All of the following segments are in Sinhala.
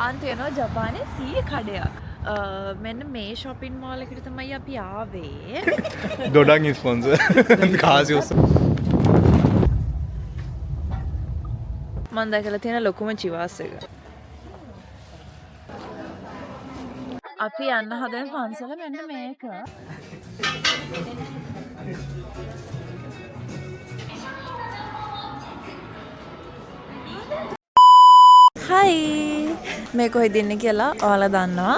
අන් තියෙනවා ජපානයේ 100 කඩයක්. මෙන්න මේ ෂොපින් මෝල් එකට තමයි අපි ආවේ. දොඩන් ස්පොන්සර් කාසියෝස්. මං දැකලා තියෙන ලොකුම චිවාස් එක. අපි යන්න හදන පන්සල මෙන්න මේක. හයි, මේ කොහෙද ඉන්නේ කියලා ඔයාලා දන්නවා.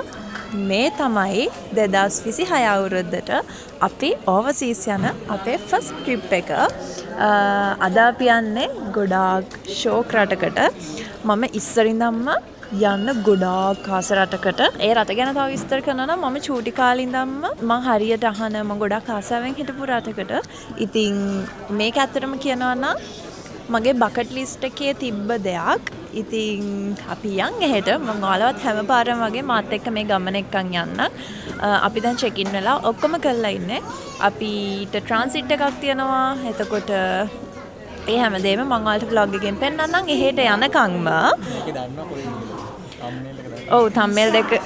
මේ තමයි 2026 අවුරුද්දට අපි ඕවර්සීස් යන අපේ ෆස්ට් ට්‍රිප් එක. අද අපි යන්නේ ගොඩාක් ෂෝක් රටකට. මම ඉස්සර ඉඳන්ම යන්න ගොඩාක් ආස රටකට. ඒ රට ගැන තව විස්තර කරනවා නම් මම චූටි කාලේ ඉඳන්ම මං හරියට අහන මං ගොඩාක් ආසාවෙන් හිටපු රටකට. ඉතින් මේක ඇත්තටම කියනවා නම් මගේ බකට් ලිස්ට් එකේ තිබ්බ දෙයක්. ඉතින් අපි යන් එහෙට. මං ඔයාලවත් හැම පාරම වගේ මාත් එක්ක මේ ගමන එක්කන් යන්න. අපි දැන් චෙක් ඉන් වෙලා ඔක්කොම කරලා ඉන්නේ. අපිට ට්‍රාන්සිට් එකක් තියෙනවා. එතකොට ඒ හැමදේම මං ඔයාලට ව්ලොග් එකෙන් පෙන්නන්නම්. එහෙට යනකම්ම මේකේ දන්නවා කොහෙද කියලා. තම්නේල් එක දැක්කම. ඔව්,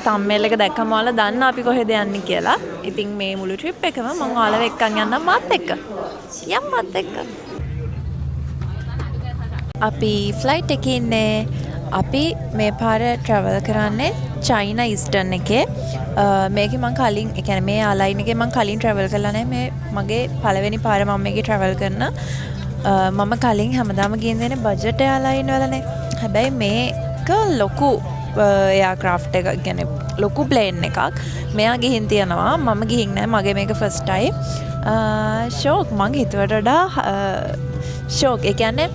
තම්නේල් එක දැක්කම ඔයාලා දන්නා අපි කොහෙද යන්නේ කියලා. ඉතින් මේ මුළු ට්‍රිප් එකම මං ඔයාලව එක්කන් යන්නම් මාත් එක්ක. යම් මාත් එක්ක. අපි ෆ්ලයිට් එකේ ඉන්නේ. අපි මේ පාර ට්‍රැවල් කරන්නේ චයිනා ඊස්ටර්න් එකේ. මේකේ මං කලින්, ඒ කියන්නේ මේ එයාලයින් එකේ මං කලින් ට්‍රැවල් කරලා නැහැ. මේ මගේ පළවෙනි පාර මං මේකේ ට්‍රැවල් කරන. මම කලින් හැමදාම ගිහින් දෙන්නේ බජට් එයාලයින් වලනේ. හැබැයි මේක ලොකු එයාක්‍රාෆ්ට් එක, ඒ කියන්නේ ලොකු ප්ලේන් එකක්. මෙයා ගිහින් තියනවා. මම ගිහින් නෑ. මගේ මේක ෆස්ට් ටයිම්. ෂෝක් මං හිතුවට වඩා ෂෝක්. ඒ කියන්නේ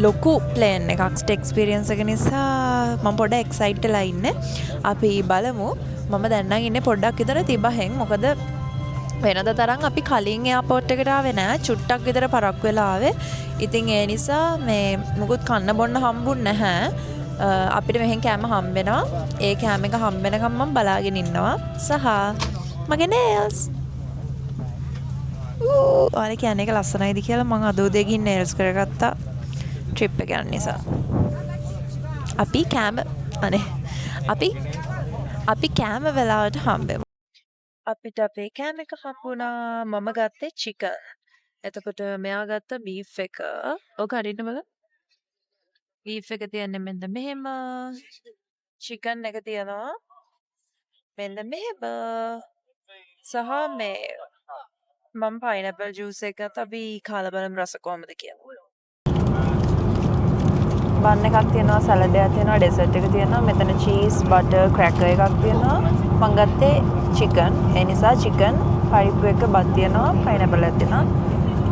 ලොකු ප්ලේන් එකක් එක්ස්පීරියන්ස් එක නිසා මම පොඩ්ඩක් එක්සයිට් වෙලා ඉන්නේ. අපි බලමු. මම දැන් නම් ඉන්නේ පොඩ්ඩක් විතර තිබහෙන්. මොකද වෙනද තරම් අපි කලින් එයාපෝට් එකට ආවේ නෑ. චුට්ටක් විතර පරක්කු වෙලා ආවේ. ඉතින් ඒ නිසා මේ මුකුත් කන්න බොන්න හම්බුන් නැහැ. අපිට මෙහෙන් කෑම හම්බෙනවා. ඒ කෑම එක හම්බෙනකම් මම බලාගෙන ඉන්නවා. සහ මගේ නේල්ස්. ඔයාලා කියන්නේ ඒක ලස්සනයිද කියලා. මං අද උදේ ගිහින් නේල්ස් කරගත්තා ට්‍රිප් එක යන නිසා. අපි කෑම, අනේ අපි කෑම වෙලාවට හම්බෙමු. අපිට අපේ කෑම එක හම්බුණා. මම ගත්තේ චිකන්. එතකොට මෙයා ගත්ත බීෆ් එක. ඔක අරින්න බලන්න. බීෆ් එක තියන්නේ මෙන්න මෙහෙම. චිකන් එක තියනවා මෙන්න මෙහෙම. සහ මේ මම පයිනැපල් ජූස් එක ගත්තා. අපි කාලා බලමු රස කොහොමද කියලා. බන් එකක් තියෙනවා, සලාඩ් එකක් තියෙනවා, ඩෙසර්ට් එක තියෙනවා. මෙතන චීස්, බටර්, ක්‍රැකර් එකක් තියෙනවා. මං ගත්තේ චිකන්. ඒ නිසා චිකන් පරිප්පු එක බත් තියෙනවා, පයිනැපල් එකක් තියෙනවා.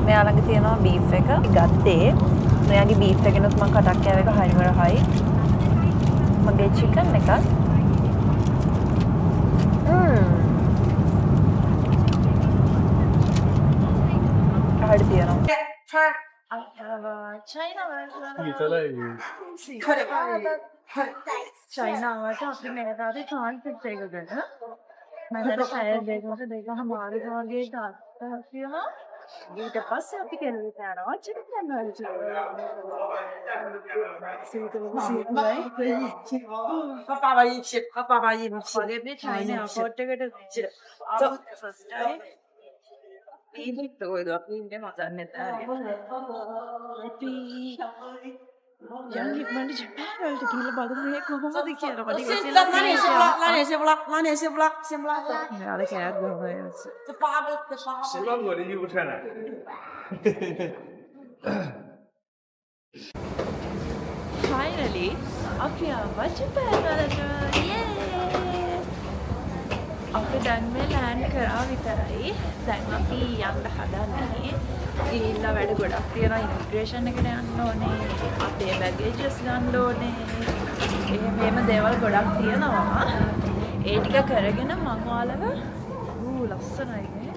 මෙයා ළඟ තියෙනවා බීෆ් එක. ගත්තේ මෙයාගේ බීෆ් එකනොත් මං කටක් කෑව එක හරිම රහයි. මගේ චිකන් එකත්. රහට තියෙනවා. චයිනා චයිනාවට අපි මේ රටේ ට්‍රාන්සිට් එකකට මම පැය දෙකකට දෙකමාරක වගේ තාත්තා තියෙනවා. ඊට පස්සේ අපි කෙල්ලට යනවා චිකන් වලට. 他爸爸一起， වගේ මේ චයිනා එයාපෝට් එකට ෆස්ට් ටයිම්. අපි යන් ඉක්මනට ජපාන් වලට ගිහලා බලමු මේ කොහොමද කියලා. මට ඉවසලා 哪里先不拉，哪里先不拉，哪里先不拉，先不拉。 මෙයාලා කෑවත් ගහනවා ඒ 这八个，这八个。谁把我的衣服穿了？ Finally අපි ආවා ජපාන් වලට. යේ! අපි දැන් මේ ලෑන්ඩ් කරා විතරයි. දැන් අපි යන්න හදන්නේ. ගිහිල්ලා වැඩ ගොඩක් තියෙනවා. ඉමිග්‍රේෂන් එකට යන්න ඕනේ. අපේ බැගේජස් ගන්න ඕනේ. එහෙම එහෙම දේවල් ගොඩක් තියෙනවා. ඒ ටික කරගෙන මං ඔයාලව ලස්සනයි නේ.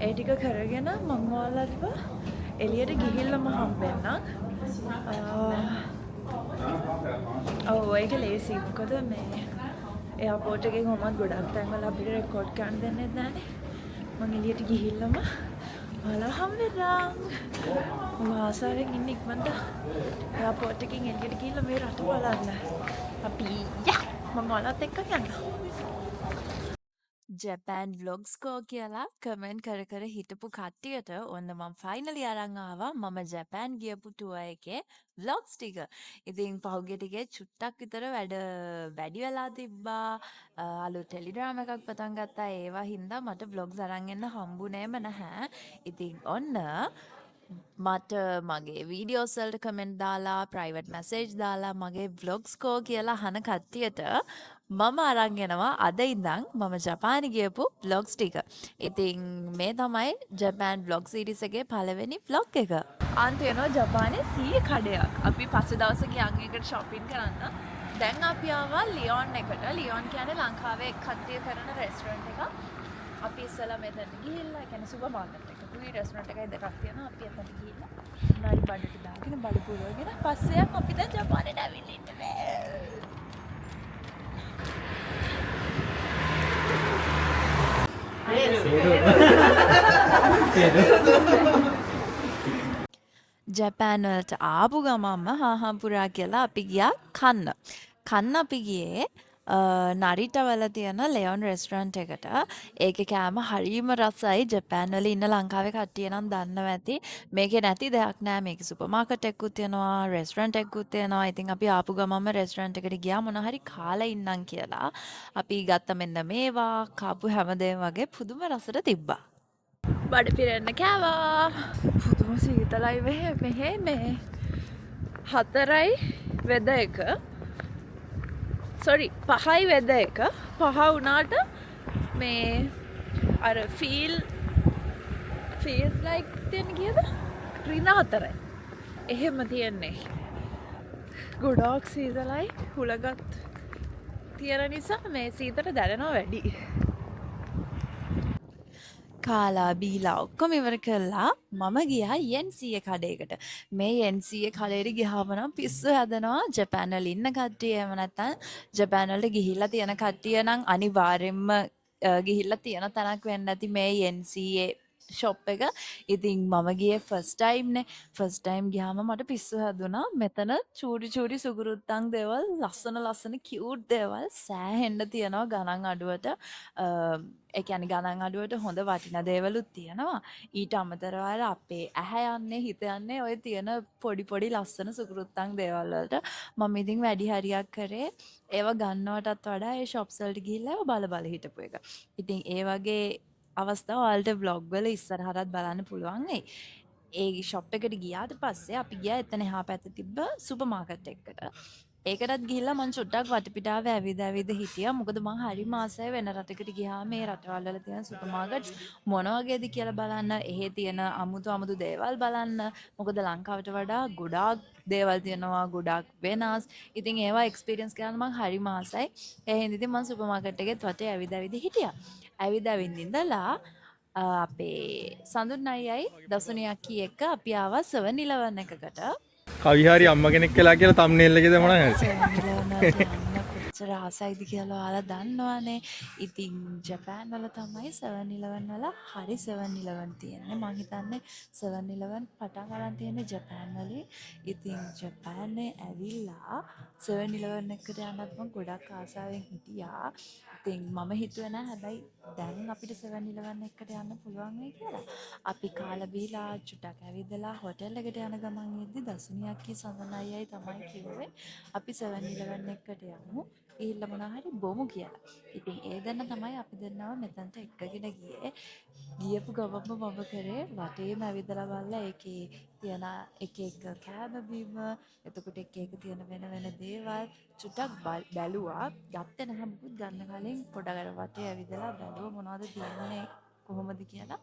ඒ ටික කරගෙන මං ඔයාලව එළියට ගිහිල්ලාම හම්බෙන්නම්. ඔව්, ඒක ලේසි. මොකද මේ එයාපෝට් එකේ කොහොමත් ගොඩක් තැන්වල අපිට රෙකෝඩ් කරන්න දෙන්නේ නැහනේ. මං එළියට ගිහිල්ලාම ඔයාලව හම්බෙන්නම්. මම ආසාවෙන් ඉන්නේ ඉක්මනට එයාපෝට් එකකින් එළියට ගිහිල්ලා මේ රට බලන්න. අපි යා මම ඔයාලත් එක්ක යන්නම්. ජැපෑන් ව්ලොග්ස් කෝ කියලා කමෙන්ට් කර කර හිටපු කට්ටියට ඔන්න මං ෆයිනලි අරන් ආවා මම ජැපෑන් ගියපු ටුවර් එකේ ව්ලොග්ස් ටික. ඉතින් පහුගිය ටිකේ චුට්ටක් විතර වැඩ වැඩි වෙලා තිබ්බා. අලුත් ටෙලිඩ්‍රාමා එකක් පටන් ගත්තා. ඒවා හින්දා මට ව්ලොග්ස් අරන් එන්න හම්බුනේම නැහැ. ඉතින් ඔන්න මට මගේ වීඩියෝස් වලට කමෙන්ට් දාලා, ප්‍රයිවට් මැසේජ් දාලා මගේ ව්ලොග්ස් කෝ කියලා අහන කට්ටියට මම අරන් එනවා අද ඉඳන් මම ජපානි ගියපු ව්ලොග්ස් ටික. ඉතින් මේ තමයි ජපාන් ව්ලොග් සීරීස් එකේ පළවෙනි ව්ලොග් එක. අන් තියෙනවා ජපානයේ 100 කඩයක්. අපි පස්සේ දවසක යන් එකට ෂොපින් කරන්න. දැන් අපි ආවා ලියොන් එකට. ලියොන් කියන්නේ ලංකාවේ කට්ටිය කරන රෙස්ටොරන්ට් එකක්. අපි ඉස්සෙල්ලා මෙතනට ගිහිල්ලා, ඒ කියන්නේ සුපර් මාකට් එකකුයි රෙස්ටොරන්ට් එකයි දෙකක් තියෙනවා. අපි එතනට ගිහිල්ලා මොනාරි බඩට දාගෙන බඩ පුරවගෙන පස්සේ යන් අපි දැන් ජපානයට ඇවිල්ලා ඉන්නේ. ජපාන් වලට ආපු ගමන්ම හාහම්පුරා කියලා අපි ගියා කන්න. කන්න අපි ගියේ නරිටා වල තියෙන ලෙයොන් රෙස්ටොරන්ට් එකට. ඒකේ කෑම හරිම රසයි. ජපාන් වල ඉන්න ලංකාවේ කට්ටිය නම් දන්නවා ඇති. මේකේ නැති දෙයක් නෑ. මේකේ සුපර් මාකට් එකකුත් තියෙනවා, රෙස්ටොරන්ට් එකකුත් තියෙනවා. ඉතින් අපි ආපු ගමන්ම රෙස්ටොරන්ට් එකට ගියා මොන හරි කාලා ඉන්නම් කියලා. අපි ගත්ත මෙන්න මේවා කාපු හැමදේම වගේ පුදුම රසට තිබ්බා. බඩ පිරෙන්න කෑවා. පුදුම සීතලයි මෙහෙ. මෙහෙ මේ 4යි වෙද එක. සොරි, 5යි වෙද එක. 5 වුණාට මේ අර ෆීල්ස් ලයික් තියෙන කීයද? ඍණ 4යි. එහෙම තියෙන්නේ. ගොඩාක් සීතලයි, හුලඟත් තියෙන නිසා මේ සීතල දැනෙනවා වැඩි. කාලා බීලා ඔක්කොම ඉවර කළා මම ගියා YNCA කඩේකට. මේ YNCA කඩේට ගියාම නම් පිස්සු හැදෙනවා. ජපාන් වල ඉන්න කට්ටිය එහෙම නැත්නම් ජපාන් වලට ගිහිල්ලා තියෙන කට්ටිය නම් අනිවාර්යෙන්ම ගිහිල්ලා තියෙන තැනක් වෙන්න ඇති මේ YNCA shop එක. ඉතින් මම ගියේ ෆස්ට් ටයිම් නේ. ෆස්ට් ටයිම් ගියාම මට පිස්සු හැදුනා. මෙතන චූටි චූටි සුගුරුත්තන් දේවල්, ලස්සන ලස්සන කියුට් දේවල් සෑහෙන්න තියෙනවා ගණන් අඩුවට. ඒ කියන්නේ ගණන් අඩුවට හොඳ වටින දේවලුත් තියෙනවා. ඊට අමතරව අර අපේ ඇහැ යන්නේ හිත යන්නේ ඔය තියෙන පොඩි පොඩි ලස්සන සුගුරුත්තන් දේවල් වලට. මම ඉතින් වැඩි හරියක් කරේ ඒව ගන්නවටත් වඩා ඒ ෂොප්ස් වලට ගිහිල්ලා ඒව බල බල හිටපු එක. ඉතින් ඒ වගේ අවස්ථා ඔයාලට ව්ලොග් වල ඉස්සරහටත් බලන්න පුළුවන් වෙයි. ඒ ෂොප් එකට ගියාට පස්සේ අපි ගියා එතන එහා පැත්තේ තිබ්බ සුපර් මාකට් එකකට. ඒකටත් ගිහිල්ලා මං චුට්ටක් වටපිටාව ඇවිද ඇවිද හිටියා. මොකද මං හරිම ආසයි වෙන රටකට ගියාම මේ රටවල් වල තියෙන සුපර් මාකට්ස් මොන වගේද කියලා බලන්න, එහෙ තියෙන අමුතු අමුතු දේවල් බලන්න. මොකද ලංකාවට වඩා ගොඩාක් දේවල් තියෙනවා, ගොඩාක් වෙනස්. ඉතින් ඒවා එක්ස්පීරියන්ස් කරන්න මං හරිම ආසයි. ඒ හින්දා ඉතින් මං සුපර් මාකට් එකෙත් වටේ ඇවිද ඇවිද හිටියා. ඇවිද ඇවිත් ඉඳලා අපේ සඳුන් අයියයි දසුනි අක්කී එක්ක අපි ආවා 7-Eleven එකකට. කවි හරි අම්මා කෙනෙක් වෙලා කියලා තම්නේල් එකේ දැම්මම හරි. 7-Eleven වලට යන්න කොච්චර ආසයිද කියලා ඔයාලා දන්නවනේ. ඉතින් ජපාන් වල තමයි 7-Eleven වල හරි 7-Eleven තියෙන්නේ. මං හිතන්නේ 7-Eleven පටන් අරන් තියෙන්නේ ජපාන් වලින්. ඉතින් ජපානේ ඇවිල්ලා 7-Eleven එකට යන්නත් මං ගොඩක් ආසාවෙන් හිටියා. ඉතින් මම හිතුවේ නෑ හැබැයි දැන් අපිට 7-Eleven එකට යන්න පුළුවන් වෙයි කියලා. අපි කාලා බීලා චුට්ටක් ඇවිදලා හොටෙල් එකට යන ගමන් ඉද්දි දසුනි අක්කී සඳන අයියයි තමයි කිව්වේ අපි 7-Eleven එකට යමු, ගිහිල්ලා මොනවා හරි බොමු කියලා. ඉතින් ඒ දෙන්න තමයි අපි දෙන්නව මෙතනට එක්කගෙන ගියේ. ගියපු ගමන්ම මම කරේ වටේම ඇවිදලා බලලා ඒකේ තියෙන එක එක කෑම බීම, එතකොට එක එක තියෙන වෙන වෙන දේවල් චුට්ටක් බැලුවා. ගත්තේ නැහැ මොකුත්. ගන්න කලින් පොඩක් අර වටේ ඇවිදලා බැලුවා මොනවද තියෙන්නේ කොහොමද කියලා.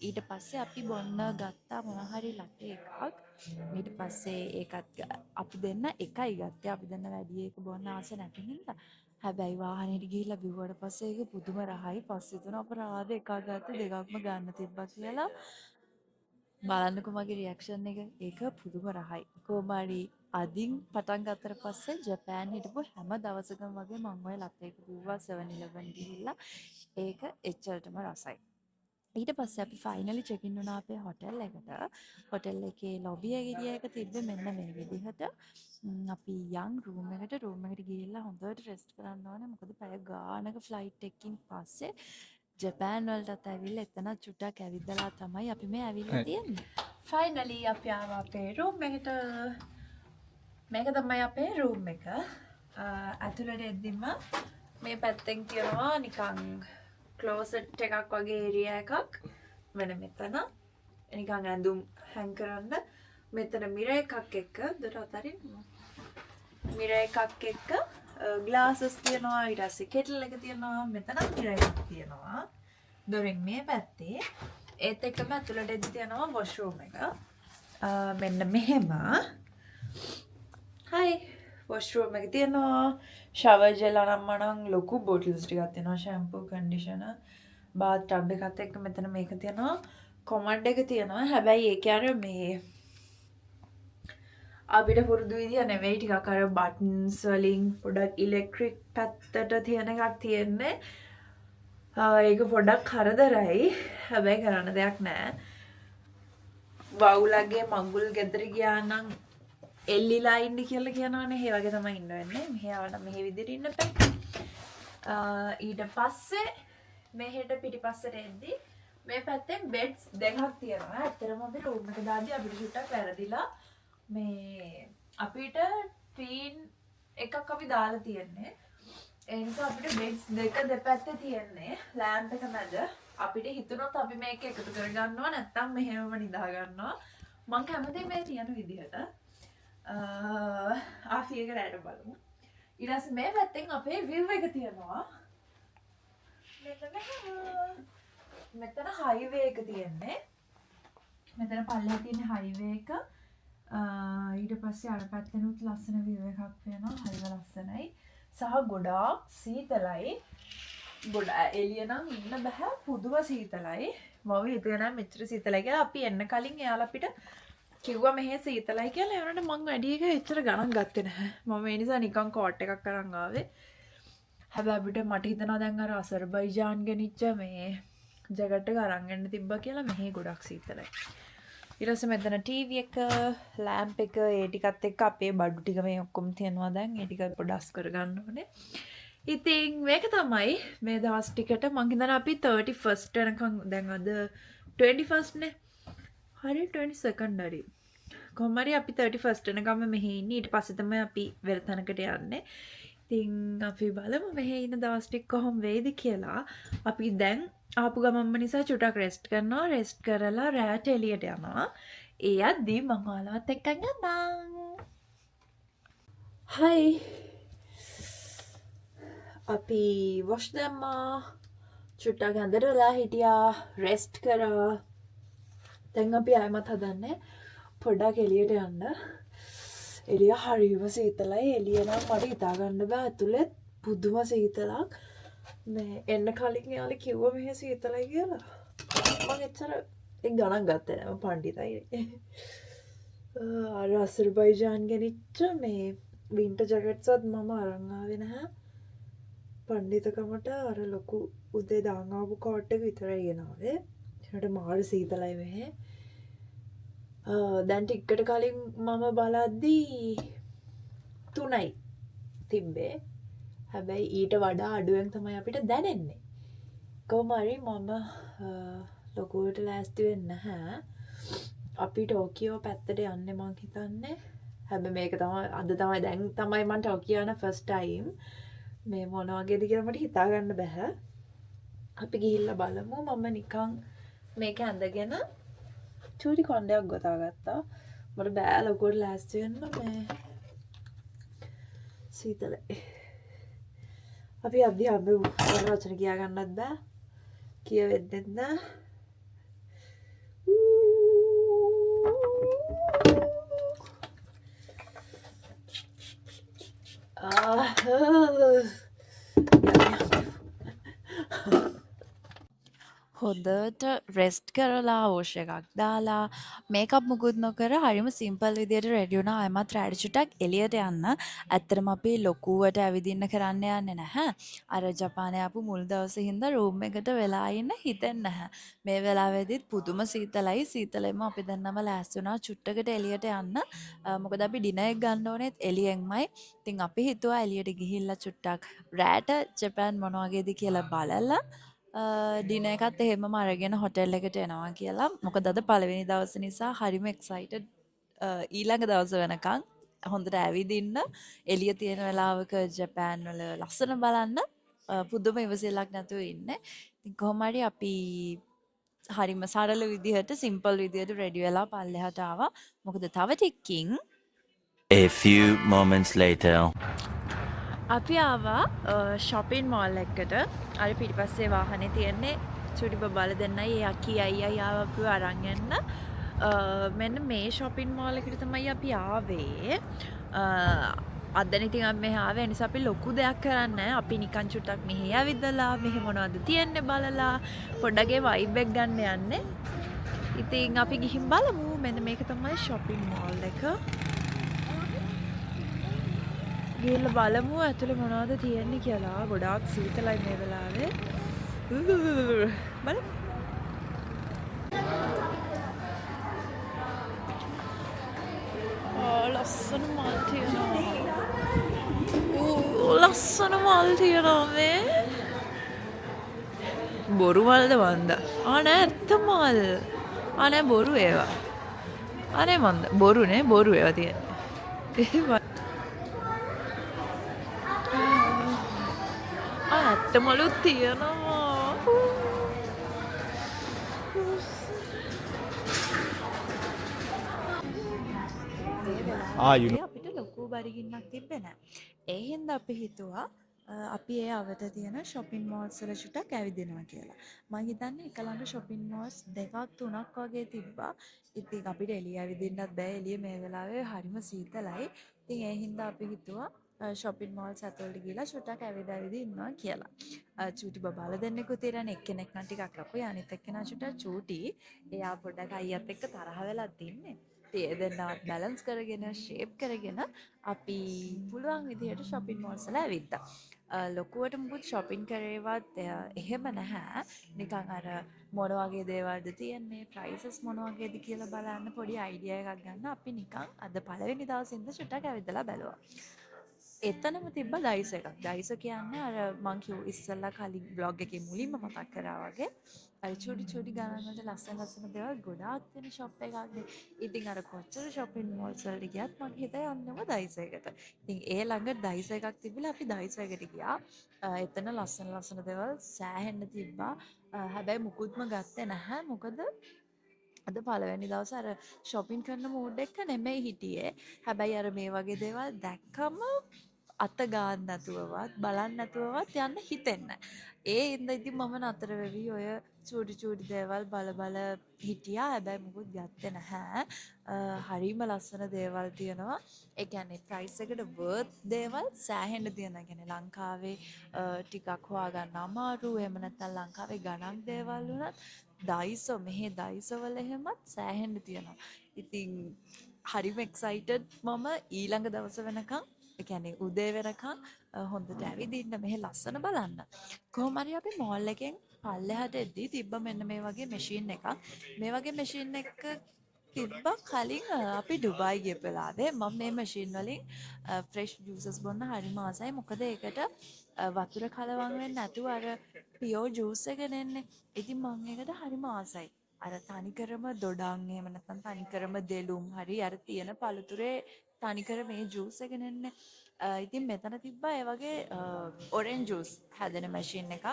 ඊට පස්සේ අපි බොන්න ගත්තා මොන හරි ලටේ එකක්. ඊට පස්සේ ඒකත් අපි දෙන්න එකයි ගත්තේ. අපි දෙන්න වැඩි ඒක බොන්න ආස නැති හින්දා. හැබැයි වාහනේට ගිහිල්ලා බිව්වට පස්සේ ඒක පුදුම රහයි. පස්සේ තුන අපරාධ එකක් ගත්ත දෙකක්ම ගන්න තිබ්බා කියලා. බලන්නකෝ මගේ රියැක්ෂන් එක. ඒක පුදුම රහයි. කොහොම හරි අදින් පටන් ගත්තට පස්සේ ජපාන් හිටපු හැම දවසකම වගේ මං ඔය ලත්තේ එක බිව්වා 7-Eleven ගිහිල්ලා. ඒක එච්චරටම රසයි. ඊට පස්සේ අපි ෆයිනලි චෙක් ඉන් වුණා අපේ හොටෙල් එකට. හොටෙල් එකේ ලොබි ඒරියා එක තිබ්බේ මෙන්න මේ විදිහට. අපි යන් රූම් එකට. රූම් එකට ගිහිල්ලා හොඳට රෙස්ට් කරන්න ඕනේ. මොකද පැය ගානක ෆ්ලයිට් එකකින් පස්සේ ජපාන් වලටත් ඇවිල්ලා එතනත් චුට්ටක් ඇවිදලා තමයි අපි මේ ඇවිල්ලා තියෙන්නේ. ෆයිනලි අපි ආවා අපේ රූම් එකට. මේක තමයි අපේ රූම් එක. ඇතුළට එද්දිම මේ පැත්තෙන් තියෙනවා නිකන් ක්ලෝසට් එකක් වගේ ඒරියා එකක්. මෙන්න මෙතන නිකන් ඇඳුම් හැං කරන්න. මෙතන මිරර් එකක් එක්ක, දොර අතරින් මිරර් එකක් එක්ක ග්ලාසස් තියෙනවා. ඊට පස්සේ කෙටල් එක තියෙනවා. මෙතනත් මිරර් එකක් තියෙනවා දොරෙන් මේ පැත්තේ. ඒත් එක්කම ඇතුළට එද්දි තියෙනවා වොෂ්රූම් එක. මෙන්න මෙහෙම හයි වොෂ්රූම් එක තියෙනවා. ෂවර් ජෙල් අනම් මනම් ලොකු බොටල්ස් ටිකක් තියෙනවා. ෂැම්පූ, කන්ඩිෂනර්, බාත් ටබ් එකත් එක්ක මෙතන මේක තියෙනවා. කොමඩ් එක තියෙනවා. හැබැයි ඒ කියන්නේ මේ අපිට පුරුදු විදිය නෙවෙයි. ටිකක් අර බටන්ස් වලින් පොඩක් ඉලෙක්ට්‍රික් පැත්තට තියෙන එකක් තියෙන්නේ. ඒක පොඩක් කරදරයි. හැබැයි කරන්න දෙයක් නෑ. වවුලගේ මඟුල් ගෙදර ගියා නම් එල්ලිලා ඉන්න කියලා කියනවනේ. ඒ වගේ තමයි ඉන්න වෙන්නේ. මෙහෙ ආවනම් මෙහෙ විදිහට ඉන්න බෑ. ඊට පස්සේ මෙහෙට පිටිපස්සට එද්දි මේ පැත්තෙන් බෙඩ්ස් දෙකක් තියෙනවා. ඇත්තටම අපි රූම් එක දාද්දි අපිට චුට්ටක් වැරදිලා. මේ අපිට ට්වීන් එකක් අපි දාලා තියෙන්නේ. ඒ නිසා අපිට බෙඩ්ස් දෙක දෙපැත්තේ තියෙන්නේ. ලෑම්ප් එක මැද. අපිට හිතුනොත් අපි මේක එකතු කරගන්නවා, නැත්තම් මෙහෙමම නිදා ගන්නවා. මං කැමතියි මේ තියෙන විදිහට. අපි ඒක රැට බලමු. ඊට පස්සේ මේ පැත්තෙන් අපේ විව් එක තියෙනවා. මෙන්න මෙහෙම. මෙතන හයිවේ එක තියෙන්නේ. මෙතන පල්ලෙහා තියෙන හයිවේ එක. ඊට පස්සේ අර පැත්තෙනුත් ලස්සන විව් එකක් පේනවා. හරිම ලස්සනයි. සහ ගොඩාක් සීතලයි. ගොඩ එළිය නම් ඉන්න බෑ, පුදුම සීතලයි. මම හිතුවේ නෑ මෙච්චර සීතලයි කියලා. අපි එන්න කලින් එයාලා අපිට කිව්වා මෙහෙ සීතලයි කියලා. ඒ වුණාට මං වැඩි එක එච්චර ගණන් ගත්තේ නැහැ. මම ඒ නිසා නිකන් කෝට් එකක් අරන් ආවේ. හැබැයි අපිට මට හිතෙනවා දැන් අර අසර්බයිජාන් ගෙනිච්ච මේ ජැකට් එක අරන් එන්න තිබ්බා කියලා. මෙහෙ ගොඩක් සීතලයි. ඊට පස්සේ මෙතන ටීවී එක, ලෑම්ප් එක, ඒ ටිකත් එක්ක අපේ බඩු ටික මේ ඔක්කොම තියෙනවා දැන්. ඒ ටික පොඩ්ඩක් අස් කරගන්න ඕනේ. ඉතින් මේක තමයි මේ දවස් ටිකට. මං හිතනවා අපි 31st වෙනකන්, දැන් අද 21st නේ. හරි, 22nd හරි. කොහොම හරි අපි 31st වෙනකම්ම මෙහෙ ඉන්නේ. ඊට පස්සේ තමයි අපි වෙන තැනකට යන්නේ. ඉතින් අපි බලමු මෙහෙ ඉන්න දවස් ටික කොහොම වෙයිද කියලා. අපි දැන් ආපු ගමන්ම නිසා චුට්ටක් රෙස්ට් කරනවා. රෙස්ට් කරලා රෑට එළියට යනවා. ඒ යද්දි මං ඔයාලවත් එක්කන් යන්නම්. හයි, අපි වොෂ් දැම්මා. චුට්ටක් ඇඳට වෙලා හිටියා, රෙස්ට් කරා. දැන් අපි ආයෙමත් හදන්නේ පොඩ්ඩක් එළියට යන්න. එළිය හරිම සීතලයි. එළිය නම් මට හිතා ගන්න බෑ. ඇතුළෙත් පුදුම සීතලක්. මේ එන්න කලින් එයාලා කිව්වා මෙහෙ සීතලයි කියලා. මං එච්චර ඒක ගණන් ගත්තේ නෑ. මං පණ්ඩිතයි. අර අසර්බයිජාන් ගෙනිච්ච මේ වින්ටර් ජැකට්ස්වත් මම අරන් ආවේ නැහැ. පණ්ඩිතකමට අර ලොකු උදේ දාන් ආපු කෝට් එක විතරයි ගෙනාවේ. ඒකට මාර සීතලයි මෙහෙ. දැන් ටිකකට කලින් මම බලද්දී 3යි තිබ්බේ. හැබැයි ඊට වඩා අඩුවෙන් තමයි අපිට දැනෙන්නේ. කොහොම හරි මම ලොකුවට ලෑස්ති වෙන්නේ නැහැ. අපි ටෝකියෝ පැත්තට යන්නේ මං හිතන්නේ. හැබැයි මේක තමයි අද තමයි දැන් තමයි මං ටෝකියෝ යන ෆස්ට් ටයිම්. මේ මොන වගේද කියලා මට හිතා ගන්න බැහැ. අපි ගිහිල්ලා බලමු. මම නිකන් මේක ඇඳගෙන චූටි කොණ්ඩයක් ගොතා ගත්තා. මට බෑ ලොකුවට ලෑස්ති වෙන්න, මේ සීතලයි. අපි අද්දි හම්බෙමු. මට වචන කියා ගන්නත් බෑ. කියවෙන්නෙත් නෑ. ආ. හොඳට රෙස්ට් කරලා වොෂ් එකක් දාලා මේකප් මුකුත් නොකර හරිම සිම්පල් විදියට රෙඩි වුණා ආයෙමත් රෑට චුට්ටක් එළියට යන්න. ඇත්තටම අපි ලොකුවට ඇවිදින්න කරන්න යන්නේ නැහැ. අර ජපානයේ ආපු මුල් දවසේ හින්දා රූම් එකට වෙලා ඉන්න හිතෙන්නේ නැහැ. මේ වෙලාවේදීත් පුදුම සීතලයි. සීතලෙම අපි දෙන්නම ලෑස්ති වුණා චුට්ටකට එළියට යන්න. මොකද අපි ඩිනර් එක ගන්න ඕනෙත් එළියෙන්මයි. ඉතින් අපි හිතුවා එළියට ගිහිල්ලා චුට්ටක් රෑට ජපාන් මොන වගේද කියලා බලලා ඩිනර් එකත් එහෙමම අරගෙන හොටෙල් එකට එනවා කියලා. මොකද අද පළවෙනි දවස නිසා හරිම එක්සයිටඩ් ඊළඟ දවස වෙනකන් හොඳට ඇවිදින්න, එළිය තියෙන වෙලාවක ජපාන් වල ලස්සන බලන්න පුදුම ඉවසිල්ලක් නැතුව ඉන්නේ. ඉතින් කොහොම හරි අපි හරිම සරල විදිහට සිම්පල් විදිහට රෙඩි වෙලා පල්ලෙහාට ආවා. මොකද තව ටිකකින් A few moments later. අපි ආවා ෂොපින් මෝල් එකකට. අර පිටිපස්සේ වාහනේ තියෙන්නේ චුටි බබාලා දෙන්නයි ඒ අකි අයියයි ආවා අපිව අරන් යන්න. මෙන්න මේ ෂොපින් මෝල් එකට තමයි අපි ආවේ. අදන ඉතින් අපි මෙහි ආවේ. ඒ නිසා අපි ලොකු දෙයක් කරන්නේ නැහැ. අපි නිකන් චුට්ටක් මෙහි ඇවිදලා මෙහි මොනවද තියෙන්නේ බලලා පොඩ්ඩක් ඒ වයිබ් එක ගන්න යන්නේ. ඉතින් අපි ගිහින් බලමු. මෙන්න මේක තමයි ෂොපින් මෝල් එක. ගිහිල්ලා බලමු ඇතුලේ මොනවද තියෙන්නේ කියලා. ගොඩාක් සීතලයි මේ වෙලාවේ. බලමු. ලස්සන මල් තියෙනවා. ලස්සන මල් තියෙනවා මේ. බොරු මල්ද මන්ද? නෑ ඇත්ත මල්. නෑ බොරු ඒවා. නෑ මන්ද. බොරු නේ, බොරු ඒවා තියෙන්නේ. ඇත්ත මලුත් තියෙනවා. You know. අපිට ලොකු බඩගින්නක් තිබ්බේ නෑ. ඒ හින්දා අපි හිතුවා අපි ඒ අවට තියෙන ෂොපින් මෝල්ස් වල චුට්ටක් ඇවිදිනවා කියලා. මං හිතන්නේ එක ළඟ ෂොපින් මෝල්ස් දෙකක් තුනක් වගේ තිබ්බා. ඉතින් අපිට එළිය ඇවිදින්නත් බෑ. එළිය මේ වෙලාවේ හරිම සීතලයි. ඉතින් ඒ හින්දා අපි හිතුවා ෂොපින් මෝල්ස් ඇතුළට ගිහලා චුට්ටක් ඇවිද ඇවිද ඉන්නවා කියලා. චූටි බබාලා දෙන්නෙකුත් ඉරන්නේ. එක්කෙනෙක් නම් ටිකක් ලොකුයි, අනිත් එක්කෙනා චුට්ටක් චූටි. එයා පොඩ්ඩක් අයියත් එක්ක තරහ වෙලත් ඉන්නේ. ඉතින් ඒ දෙන්නවත් බැලන්ස් කරගෙන ෂේප් කරගෙන අපි පුළුවන් විදිහට ෂොපින් මෝල්ස් වල ඇවිද්දා. ලොකුවට මුකුත් ෂොපින් කරේවත් එහෙම නැහැ. නිකන් අර මොන වගේ දේවල්ද තියෙන්නේ, ප්‍රයිසස් මොන වගේද කියලා බලන්න පොඩි අයිඩියා එකක් ගන්න අපි නිකන් අද පළවෙනි දවසේ ඉඳන් චුට්ටක් ඇවිදලා බැලුවා. එතනම තිබ්බ ඩයිසෝ එකක්. ඩයිසෝ කියන්නේ අර මං කිව්ව ඉස්සෙල්ලා කලින් බ්ලොග් එකේ මුලින්ම මතක් කරා වගේ අර චූටි චූටි ගණන් වලට ලස්සන ලස්සන දේවල් ගොඩාක් තියෙන ෂොප් එකක් නේ. ඉතින් අර කොච්චර ෂොපින් මෝල්ස් වලට ගියත් මං හිත යන්නම ඩයිසෝ එකට. ඉතින් ඒ ළඟ ඩයිසෝ එකක් තිබිලා අපි ඩයිසෝ එකට ගියා. එතන ලස්සන ලස්සන දේවල් සෑහෙන්න තිබ්බා. හැබැයි මුකුත්ම ගත්තේ නැහැ. මොකද අද පළවෙනි දවසේ අර ෂොපින් කරන මූඩ් එක නෙමෙයි හිටියේ. හැබැයි අර මේ වගේ දේවල් දැක්කම අත ගන්න නැතුවවත් බලන්න නැතුවවත් යන්න හිතෙන්නේ නැහැ. ඒ හින්දා ඉතින් මම නතර වෙවි ඔය චූටි චූටි දේවල් බල බල හිටියා. හැබැයි මුකුත් ගත්තේ නැහැ. හරිම ලස්සන දේවල් තියෙනවා. ඒ කියන්නේ ප්‍රයිස් එකට වර්ත් දේවල් සෑහෙන්න තියෙනවා. ඒ කියන්නේ ලංකාවේ ටිකක් හොයාගන්න අමාරු. එහෙම නැත්නම් ලංකාවේ ගණන් දේවල් වුණත් ඩයිසෝ මෙහෙ ඩයිසෝ වල එහෙමත් සෑහෙන්න තියෙනවා. ඉතින් හරිම එක්සයිටඩ් මම ඊළඟ දවස වෙනකන්, ඒ කියන්නේ උදේ වෙනකන් හොඳට ඇවිදින්න මෙහෙ ලස්සන බලන්න. කොහොම හරි අපි මෝල් එකෙන් පල්ලෙහාට එද්දී තිබ්බ මෙන්න මේ වගේ මැෂින් එකක්. මේ වගේ මැෂින් එක තිබ්බ කලින් අපි ඩුබායි ගියපු වෙලාවේ. මම මේ මැෂින් වලින් ෆ්‍රෙෂ් ජූසස් බොන්න හරිම ආසයි. මොකද ඒකට වතුර කලවම් වෙන්නේ නැතුව අර පියෝර් ජූස් එක නෙන්නේ. ඉතින් මං ඒකට හරිම ආසයි. අර තනිකරම දොඩම් එහෙම නැත්නම් තනිකරම දෙලුම් හරි අර තියෙන පළතුරේ තනිකර මේ ජූස් එක නෙන්නේ. ඉතින් මෙතන තිබ්බා ඒ වගේ ඔරෙන්ජ් ජූස් හැදෙන මැෂින් එකක්.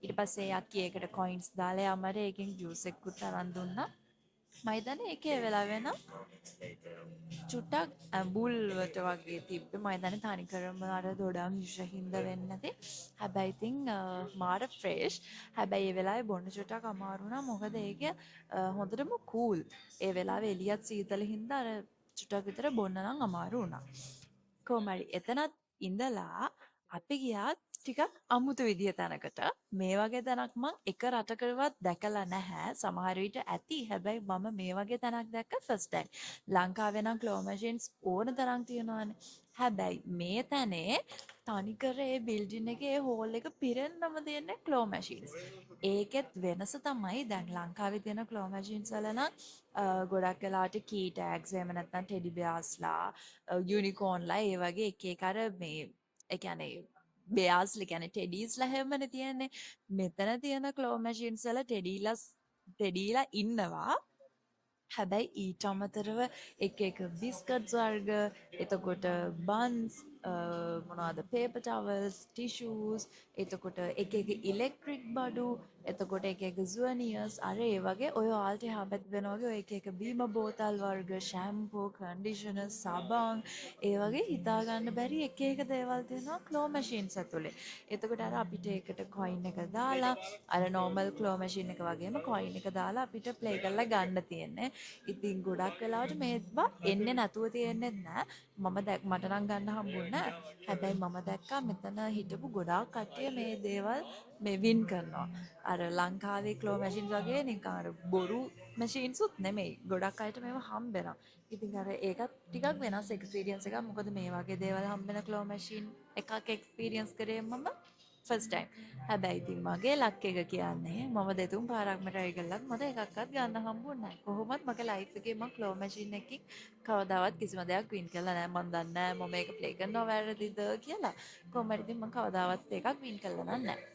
ඊට පස්සේ යක්කි ඒකට කොයින්ස් දාලා එයා මට ඒකෙන් ජූස් එකකුත් අරන් දුන්නා. මම හිතන්නේ ඒකේ ඒ වෙලාවේ නම් චුට්ටක් ඇඹුල් වලට වගේ තිබ්බේ. මම හිතන්නේ තනිකරම අර දොඩම් යුෂ හින්දා වෙන්නේ නැති. හැබැයි ඉතින් මාර ෆ්‍රෙෂ්. හැබැයි ඒ වෙලාවේ බොන්න චුට්ටක් අමාරු වුණා. මොකද ඒක හොඳටම කූල්. ඒ වෙලාවේ එළියත් සීතල හින්දා අර චුට්ටක් විතර බොන්න නම් අමාරු වුණා. කොහොම හරි එතනත් ඉඳලා අපි ගියා ටිකක් අමුතු විදිහ තැනකට. මේ වගේ තැනක් මං එක රටකවත් දැකලා නැහැ. සමහර විට ඇති. හැබැයි මම මේ වගේ තැනක් දැක්ක ෆස්ට් ටයිම්. ලංකාවේ නම් ක්ලෝ මැෂින්ස් ඕන තරම් තියෙනවානේ. හැබැයි මේ තැනේ තනිකර ඒ බිල්ඩින් එකේ ඒ හෝල් එක පිරෙන්නම තියෙන්නේ ක්ලෝ මැෂින්ස්. ඒකෙත් වෙනස තමයි දැන් ලංකාවේ තියෙන ක්ලෝ මැෂින්ස් වල නම් ගොඩක් වෙලාවට කී ටැග්ස්, එහෙම නැත්නම් ටෙඩි බෙයාස්ලා, යුනිකෝන්ලා, ඒ වගේ එක එක අර මේ ඒ කියන්නේ බෙයාස්ලා කියන්නේ ටෙඩීස්ලා එහෙමනේ තියෙන්නේ. මෙතන තියෙන ක්ලෝ මැෂින්ස් වල ටෙඩීලා ඉන්නවා. හැබැයි ඊට අමතරව එක එක බිස්කට්ස් වර්ග, එතකොට බන්ස්, මොනවද, පේපර් ටවල්ස්, ටිෂූස්, එතකොට එක එක ඉලෙක්ට්‍රික් බඩු, එතකොට එක එක සුවනියර්ස්, අර ඒ වගේ ඔය ඔයාලට එහා පැත්තේ දෙන වගේ ඔය එක එක බීම බෝතල් වර්ග, ෂැම්පූ, කන්ඩිෂනර්, සබන්, ඒ වගේ හිතා ගන්න බැරි එක එක දේවල් තියෙනවා ක්ලෝ මැෂින්ස් ඇතුලේ. එතකොට අර අපිට ඒකට කොයින් එක දාලා, අර නෝමල් ක්ලෝ මැෂින් එක වගේම කොයින් එක දාලා අපිට ප්ලේ කරලා ගන්න තියෙන්නේ. ඉතින් ගොඩක් වෙලාවට මේවා එන්නේ නැතුව තියෙන්නෙත් නෑ. මම දැක් මට නම් ගන්න හම්බුන්නේ නෑ. හැබැයි මම දැක්කා මෙතන හිටපු ගොඩාක් කට්ටිය මේ දේවල් මේ වින් කරනවා. අර ලංකාවේ ක්ලෝ මැෂින්ස් වගේ නිකන් අර බොරු මැෂින්ස් උත් නෙමෙයි. ගොඩක් අයට මේවා හම්බෙනවා. ඉතින් අර ඒකත් ටිකක් වෙනස් එක්ස්පීරියන්ස් එකක්. මොකද මේ වගේ දේවල් හම්බෙන ක්ලෝ මැෂින් එකක් එක්ස්පීරියන්ස් කරේ මම ෆස්ට් ටයිම්. හැබැයි ඉතින් මගේ ලක් එක කියන්නේ මම දෙතුන් පාරක්ම try කළත් මට එකක්වත් ගන්න හම්බුන්නේ නැහැ. කොහොමත් මගේ ලයිෆ් එකේ මං ක්ලෝ මැෂින් එකකින් කවදාවත් කිසිම දෙයක් වින් කරලා නැහැ. මං දන්නේ නැහැ මම මේක ප්ලේ කරනවා වැරදිද කියලා. කොහොම හරි ඉතින් මං කවදාවත් එකක් වින් කරලා නම් නැහැ.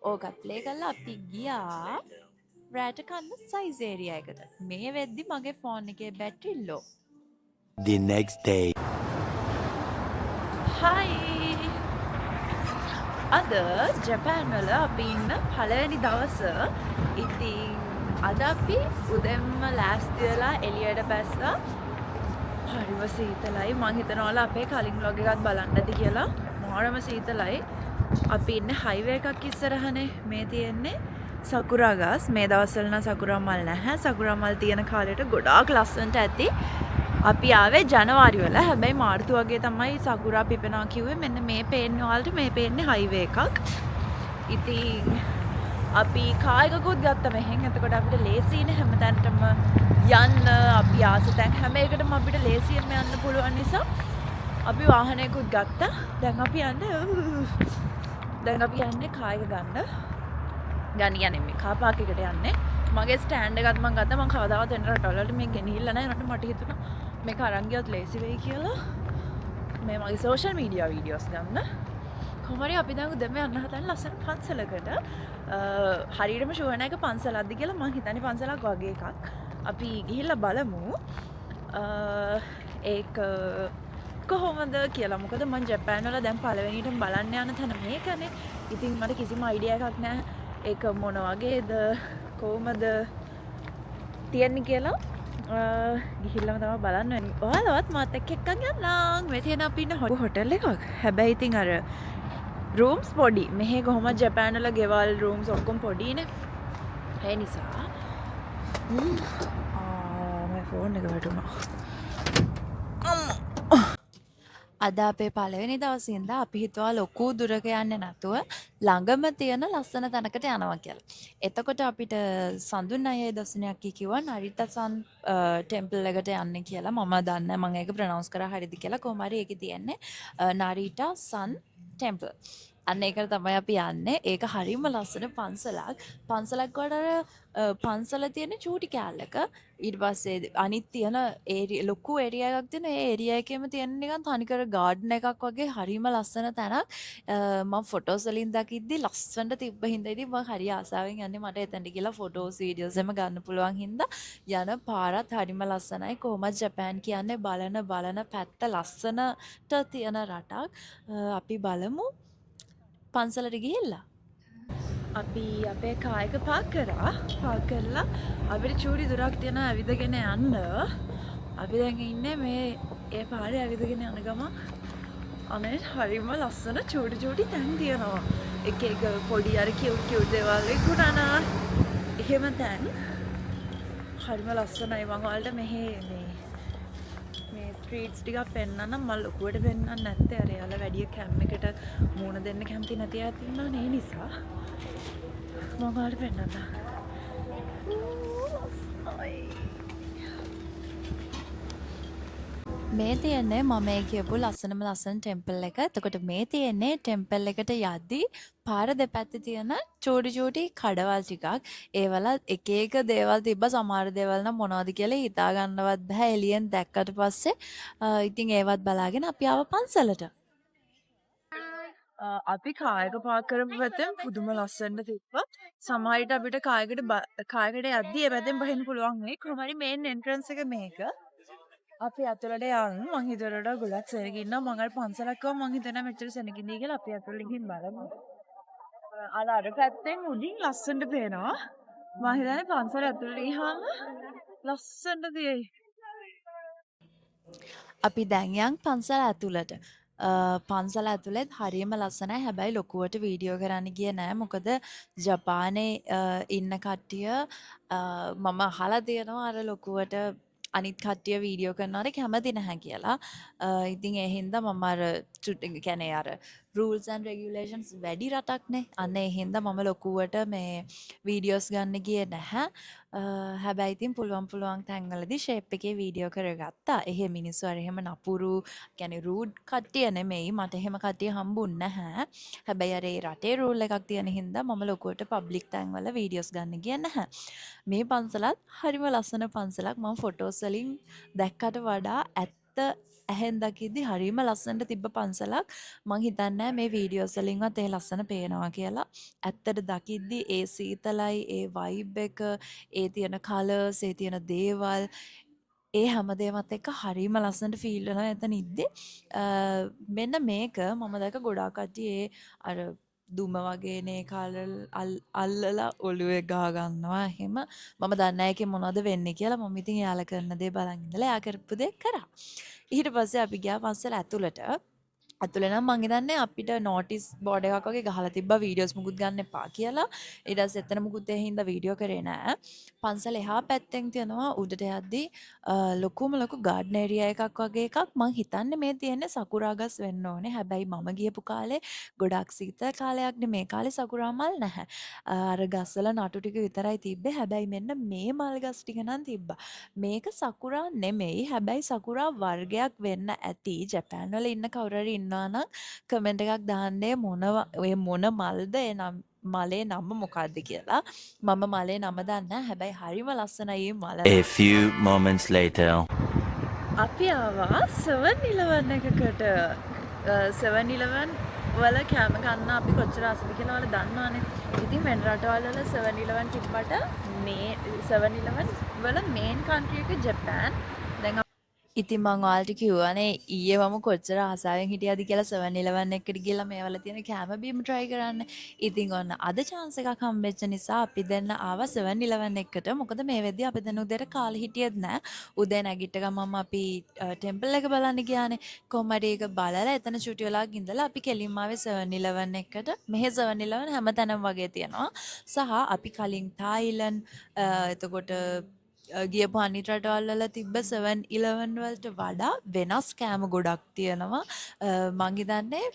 ඕකත් ප්ලේ කරලා අපි ගියා රෑට කන්න සයිසේරියා එකට. මේ වෙද්දි මගේ ෆෝන් එකේ battery low. The next day. Hi, අද ජපෑන් වල අපි ඉන්න පළවෙනි දවස. ඉතින් අද අපි උදෙන්ම ලෑස්ති වෙලා එළියට බැස්සා. හරිම සීතලයි. මං හිතනවා ඔයාලා අපේ කලින් ව්ලොග් එකත් බලන්න ඇති කියලා. මාරම සීතලයි. අපි ඉන්නේ හයිවේ එකක් ඉස්සරහනේ. මේ තියෙන්නේ සකුරා ගස්. මේ දවස්වල නම් සකුරා මල් නැහැ. සකුරා මල් තියෙන කාලෙට ගොඩාක් ලස්සනට ඇති. අපි ආවේ ජනවාරි වල. හැබැයි මාර්තු වගේ තමයි සකුරා පිපෙනවා කිව්වේ. මෙන්න මේ පේන්නේ ඔයාලට, මේ පේන්නේ හයිවේ එකක්. ඉතින් අපි කා එකකුත් ගත්ත මෙහෙන්. එතකොට අපිට ලේසියිනේ හැමතැනටම යන්න. අපි ආස තැන් හැම එකටම අපිට ලේසියෙන්ම යන්න පුළුවන් නිසා අපි වාහනයකුත් ගත්තා. දැන් අපි යන්නේ කා එක ගන්න. ගන්න කියන්නේ මේ කා පාක් එකට යන්නේ. මගේ ස්ටෑන්ඩ් එකත් මං ගත්තා. මං කවදාවත් වෙන රටවල් වලට මේ ගෙනහිල්ලා නැහැ. ඒනට මට හිතුණා මේක අරන් ගියොත් ලේසි වෙයි කියලා. මේ මගේ සෝෂල් මීඩියා වීඩියෝස් ගන්න. කොහොම හරි අපි දැන් උදේම යන්න හදන ලස්සන පන්සලකට. හරියටම ෂුවර් නෑ ඒක පන්සලක්ද කියලා. මං හිතන්නේ පන්සලක් වගේ එකක්. අපි ගිහිල්ලා බලමු ඒක කොහොමද කියලා. මොකද මං ජපාන් වල දැන් පළවෙනිටම බලන්න යන තැන මේකනේ. ඉතින් මට කිසිම අයිඩියා එකක් නෑ ඒක මොන වගේද, කොහොමද තියෙන්නේ කියලා. ගිහිල්ලාම තමයි බලන්න වෙන්නේ. ඔයාලවත් මාත් එක්ක එක්කන් යන්නම්. මේ තියෙන අපි ඉන්න හොටෙල් එකක්. හැබැයි ඉතින් අර රූම්ස් පොඩි. මෙහෙ කොහොමද ජපාන් වල ගෙවල් රූම්ස් ඔක්කොම පොඩිනේ. ඒ නිසා ආ, මගේ ෆෝන් එක වැටුණා. අද අපේ පළවෙනි දවසේ ඉඳලා අපි හිතුවා ලොකු දුරක යන්නේ නැතුව ළඟම තියෙන ලස්සන තැනකට යනවා කියලා. එතකොට අපිට සඳුන් අයියයි දසුනයක් කිව්වා නරිතසන් ටෙම්පල් එකට යන්න කියලා. මම දන්නේ නැහැ මම ඒක ප්‍රොනවුන්ස් කරා හරියද කියලා. කොහොම හරි ඒකේ තියෙන්නේ නරිටා සන් ටෙම්පල්. අන්න ඒකට තමයි අපි යන්නේ. ඒක හරිම ලස්සන පන්සලක්. පන්සලක් වඩා අර පන්සල තියෙන චූටි කෑල්ලක. ඊට පස්සේ අනිත් තියෙන ලොකු ඒරියා එකක් තියෙන. ඒ ඒරියා එකේම තියෙන නිකන් තනිකර ගාඩන් එකක් වගේ හරිම ලස්සන තැනක්. මම ෆොටෝස් වලින් දකිද්දි ලස්සනට තිබ්බ හින්දා ඉතින් මං හරි ආසාවෙන් යන්නේ මට එතනට ගිහලා ෆොටෝස් වීඩියෝස් එහෙම ගන්න පුළුවන් හින්දා. යන පාරත් හරිම ලස්සනයි. කොහොමත් ජපාන් කියන්නේ බලන බලන පැත්ත ලස්සනට තියෙන රටක්. අපි බලමු පන්සලට ගිහිල්ලා. අපි අපේ කා එක පාක් කරා. පාක් කරලා අපිට චූටි දුරක් තියෙනවා ඇවිදගෙන යන්න. අපි දැන් ඉන්නේ මේ ඒ පාරේ ඇවිදගෙන යන ගමන්. අනේ හරිම ලස්සන චූටි චූටි තැන් තියෙනවා. එක එක පොඩි අර කියුට් කියුට් දේවල් විකුණන එහෙම තැන්. හරිම ලස්සනයි. මං ඔයාලට මෙහෙ මේ මේ ස්ට්‍රීට්ස් ටිකක් පෙන්නන්නම්. මම ලොකුවට පෙන්නන්න නැත්තේ අර එයාලා වැඩි කැම් එකට මූණ දෙන්න කැමති නැති අය ඉන්නවනේ, ඒ නිසා මම ඔයාලට පෙන්නන්නම්. මේ තියෙන්නේ මම ඒ කියපු ලස්සනම ලස්සන ටෙම්පල් එක. එතකොට මේ තියෙන්නේ ටෙම්පල් එකට යද්දි පාර දෙපැත්තේ තියෙන චූටි චූටි කඩවල් ටිකක්. ඒවල එක එක දේවල් තිබ්බ. සමහර දේවල් නම් මොනවද කියලා හිතා ගන්නවත් බෑ එළියෙන් දැක්කට පස්සේ. ඉතින් ඒවත් බලාගෙන අපි ආව පන්සලට. අපි කාර් එක පාක් කරපු පැත්තෙන් පුදුම ලස්සනට තිබ්බා. සමහර විට අපිට කාර් එකට යද්දි ඒ පැත්තෙන් බහින්න පුළුවන් වෙයි. කොහොම හරි මේන් එන්ට්‍රන්ස් එක මේක. අපි ඇතුළට යන් මං හිතුවට වඩා ගොඩක් සෙනග ඉන්නවා. මං අර පන්සලක් කිව්වම මං හිතුවේ නෑ මෙච්චර සෙනග ඉඳී කියලා. අපි ඇතුළට ගිහින් බලමු. අර අර පැත්තෙන් උඩින් ලස්සනට පේනවා. මං හිතන්නේ පන්සල ඇතුළට ගියාම ලස්සනට තියෙයි. අපි දැන් යන් පන්සල ඇතුළට. පන්සල ඇතුළෙත් හරියම ලස්සනයි. හැබැයි ලොකුවට වීඩියෝ කරන්න ගියේ නෑ. මොකද ජපානයේ ඉන්න කට්ටිය මම අහලා තියෙනවා අර ලොකුවට අනිත් කට්ටිය වීඩියෝ කරනවට කැමති නැහැ කියලා. ඉතින් ඒ හින්දා මම අර චුට්ටි කියන්නේ අර රූල්ස් ඇන්ඩ් රෙගියුලේෂන්ස් වැඩි රටක්නේ. අන්න ඒ හින්දා මම ලොකුවට මේ වීඩියෝස් ගන්න ගියේ නැහැ. හැබැයි ඉතින් පුළුවන් පුළුවන් තැන්වලදී ෂේප් එකේ වීඩියෝ කරගත්තා. එහෙ මිනිස්සු අර එහෙම නපුරු කියන්නේ රූඩ් කට්ටිය නෙමෙයි. මට එහෙම කට්ටිය හම්බුන්නේ නැහැ. හැබැයි අර ඒ රටේ රූල් එකක් තියෙන හින්දා මම ලොකුවට පබ්ලික් තැන්වල වීඩියෝස් ගන්න ගියේ නැහැ. මේ පන්සලත් හරිම ලස්සන පන්සලක්. මම ෆොටෝස් වලින් දැක්කට වඩා ඇත්ත ඇහෙන් දකිද්දි හරිම ලස්සනට තිබ්බ පන්සලක්. මං හිතන්නේ නෑ මේ වීඩියෝස් වලින්වත් ඒ ලස්සන පේනවා කියලා. ඇත්තට දකිද්දි ඒ සීතලයි, ඒ වයිබ් එක, ඒ තියෙන කලර්ස්, ඒ තියෙන දේවල්, ඒ හැම දේමත් එක්ක හරිම ලස්සනට ෆීල් වෙනවා එතන ඉද්දි. මෙන්න මේක මම දැක ගොඩාක් කට්ටිය ඒ අර දුම වගේනේ කලල් අල්ලලා ඔළුවේ ගහ ගන්නවා එහෙම. මම දන්නේ නෑ ඒකෙන් මොනවද වෙන්නේ කියලා. මම ඉතින් එයාලා කරන දේ බලන් ඉඳලා එයා කරපු දේ කරා. ඊට පස්සේ අපි ගියා පන්සල ඇතුළට. ඇතුළේ නම් මං හිතන්නේ අපිට නෝටිස් බෝඩ් එකක් වගේ ගහලා තිබ්බා වීඩියෝස් මුකුත් ගන්න එපා කියලා. ඊට පස්සේ එතන මුකුත් ඒ හින්දා වීඩියෝ කරේ නෑ. පන්සල එහා පැත්තෙන් තියෙනවා උඩට යද්දි ලොකුම ලොකු ගාඩන් ඒරියා එකක් වගේ එකක්. මං හිතන්නේ මේ තියෙන්නේ සකුරා ගස් වෙන්න ඕනේ. හැබැයි මම ගියපු කාලේ ගොඩක් සීතල කාලයක්නේ, මේ කාලේ සකුරා මල් නැහැ. අර ගස්වල නටු ටික විතරයි තිබ්බේ. හැබැයි මෙන්න මේ මල් ගස් ටික නම් තිබ්බා. මේක සකුරා නෙමෙයි. හැබැයි සකුරා වර්ගයක් වෙන්න ඇති. ජපාන් වල ඉන්න කවුරු හරි ඉන්නවා නම් කමෙන්ට් එකක් දාන්න ඔය මොන මල්ද, ඒ නම් මලේ නම මොකද්ද කියලා. මම මලේ නම දන්නේ නැහැ. හැබැයි හරිම ලස්සනයි මේ මල. A few moments later. අපි ආවා 7-Eleven එකකට. 7-Eleven වල කෑම කන්න අපි කොච්චර ආසද කියලා ඔයාලා දන්නවනේ. ඉතින් වෙන රටවල් වල 7-Eleven තිබ්බට මේ 7-Eleven වල මේන් කන්ට්‍රි එක ජපාන්. දැන් ඉතින් මං ඔයාලට කිව්වනේ ඊයේ මම කොච්චර ආසාවෙන් හිටියද කියලා 7-Eleven එකට ගිහලා මේවල තියෙන කෑම බීම try කරන්න. ඉතින් ඔන්න අද chance එකක් හම්බෙච්ච නිසා අපි දෙන්න ආවා 7-Eleven එකට. මොකද මේ වෙද්දි අපි දෙන්න උදේට කාලේ හිටියෙත් නෑ. උදේ නැගිට ගමන්ම අපි ටෙම්පල් එක බලන්න ගියානේ. කොහොම හරි ඒක බලලා එතන චුටි වෙලාවක් ඉඳලා අපි කෙලින්ම ආවේ 7-Eleven එකට. මෙහෙ 7-Eleven හැමතැනම වගේ තියෙනවා. සහ අපි කලින් තායිලන්ඩ්, එතකොට ගියපු අනිත් රටවල් වල තිබ්බ 7-Eleven වලට වඩා වෙනස් කෑම ගොඩක් තියෙනවා. මං හිතන්නේ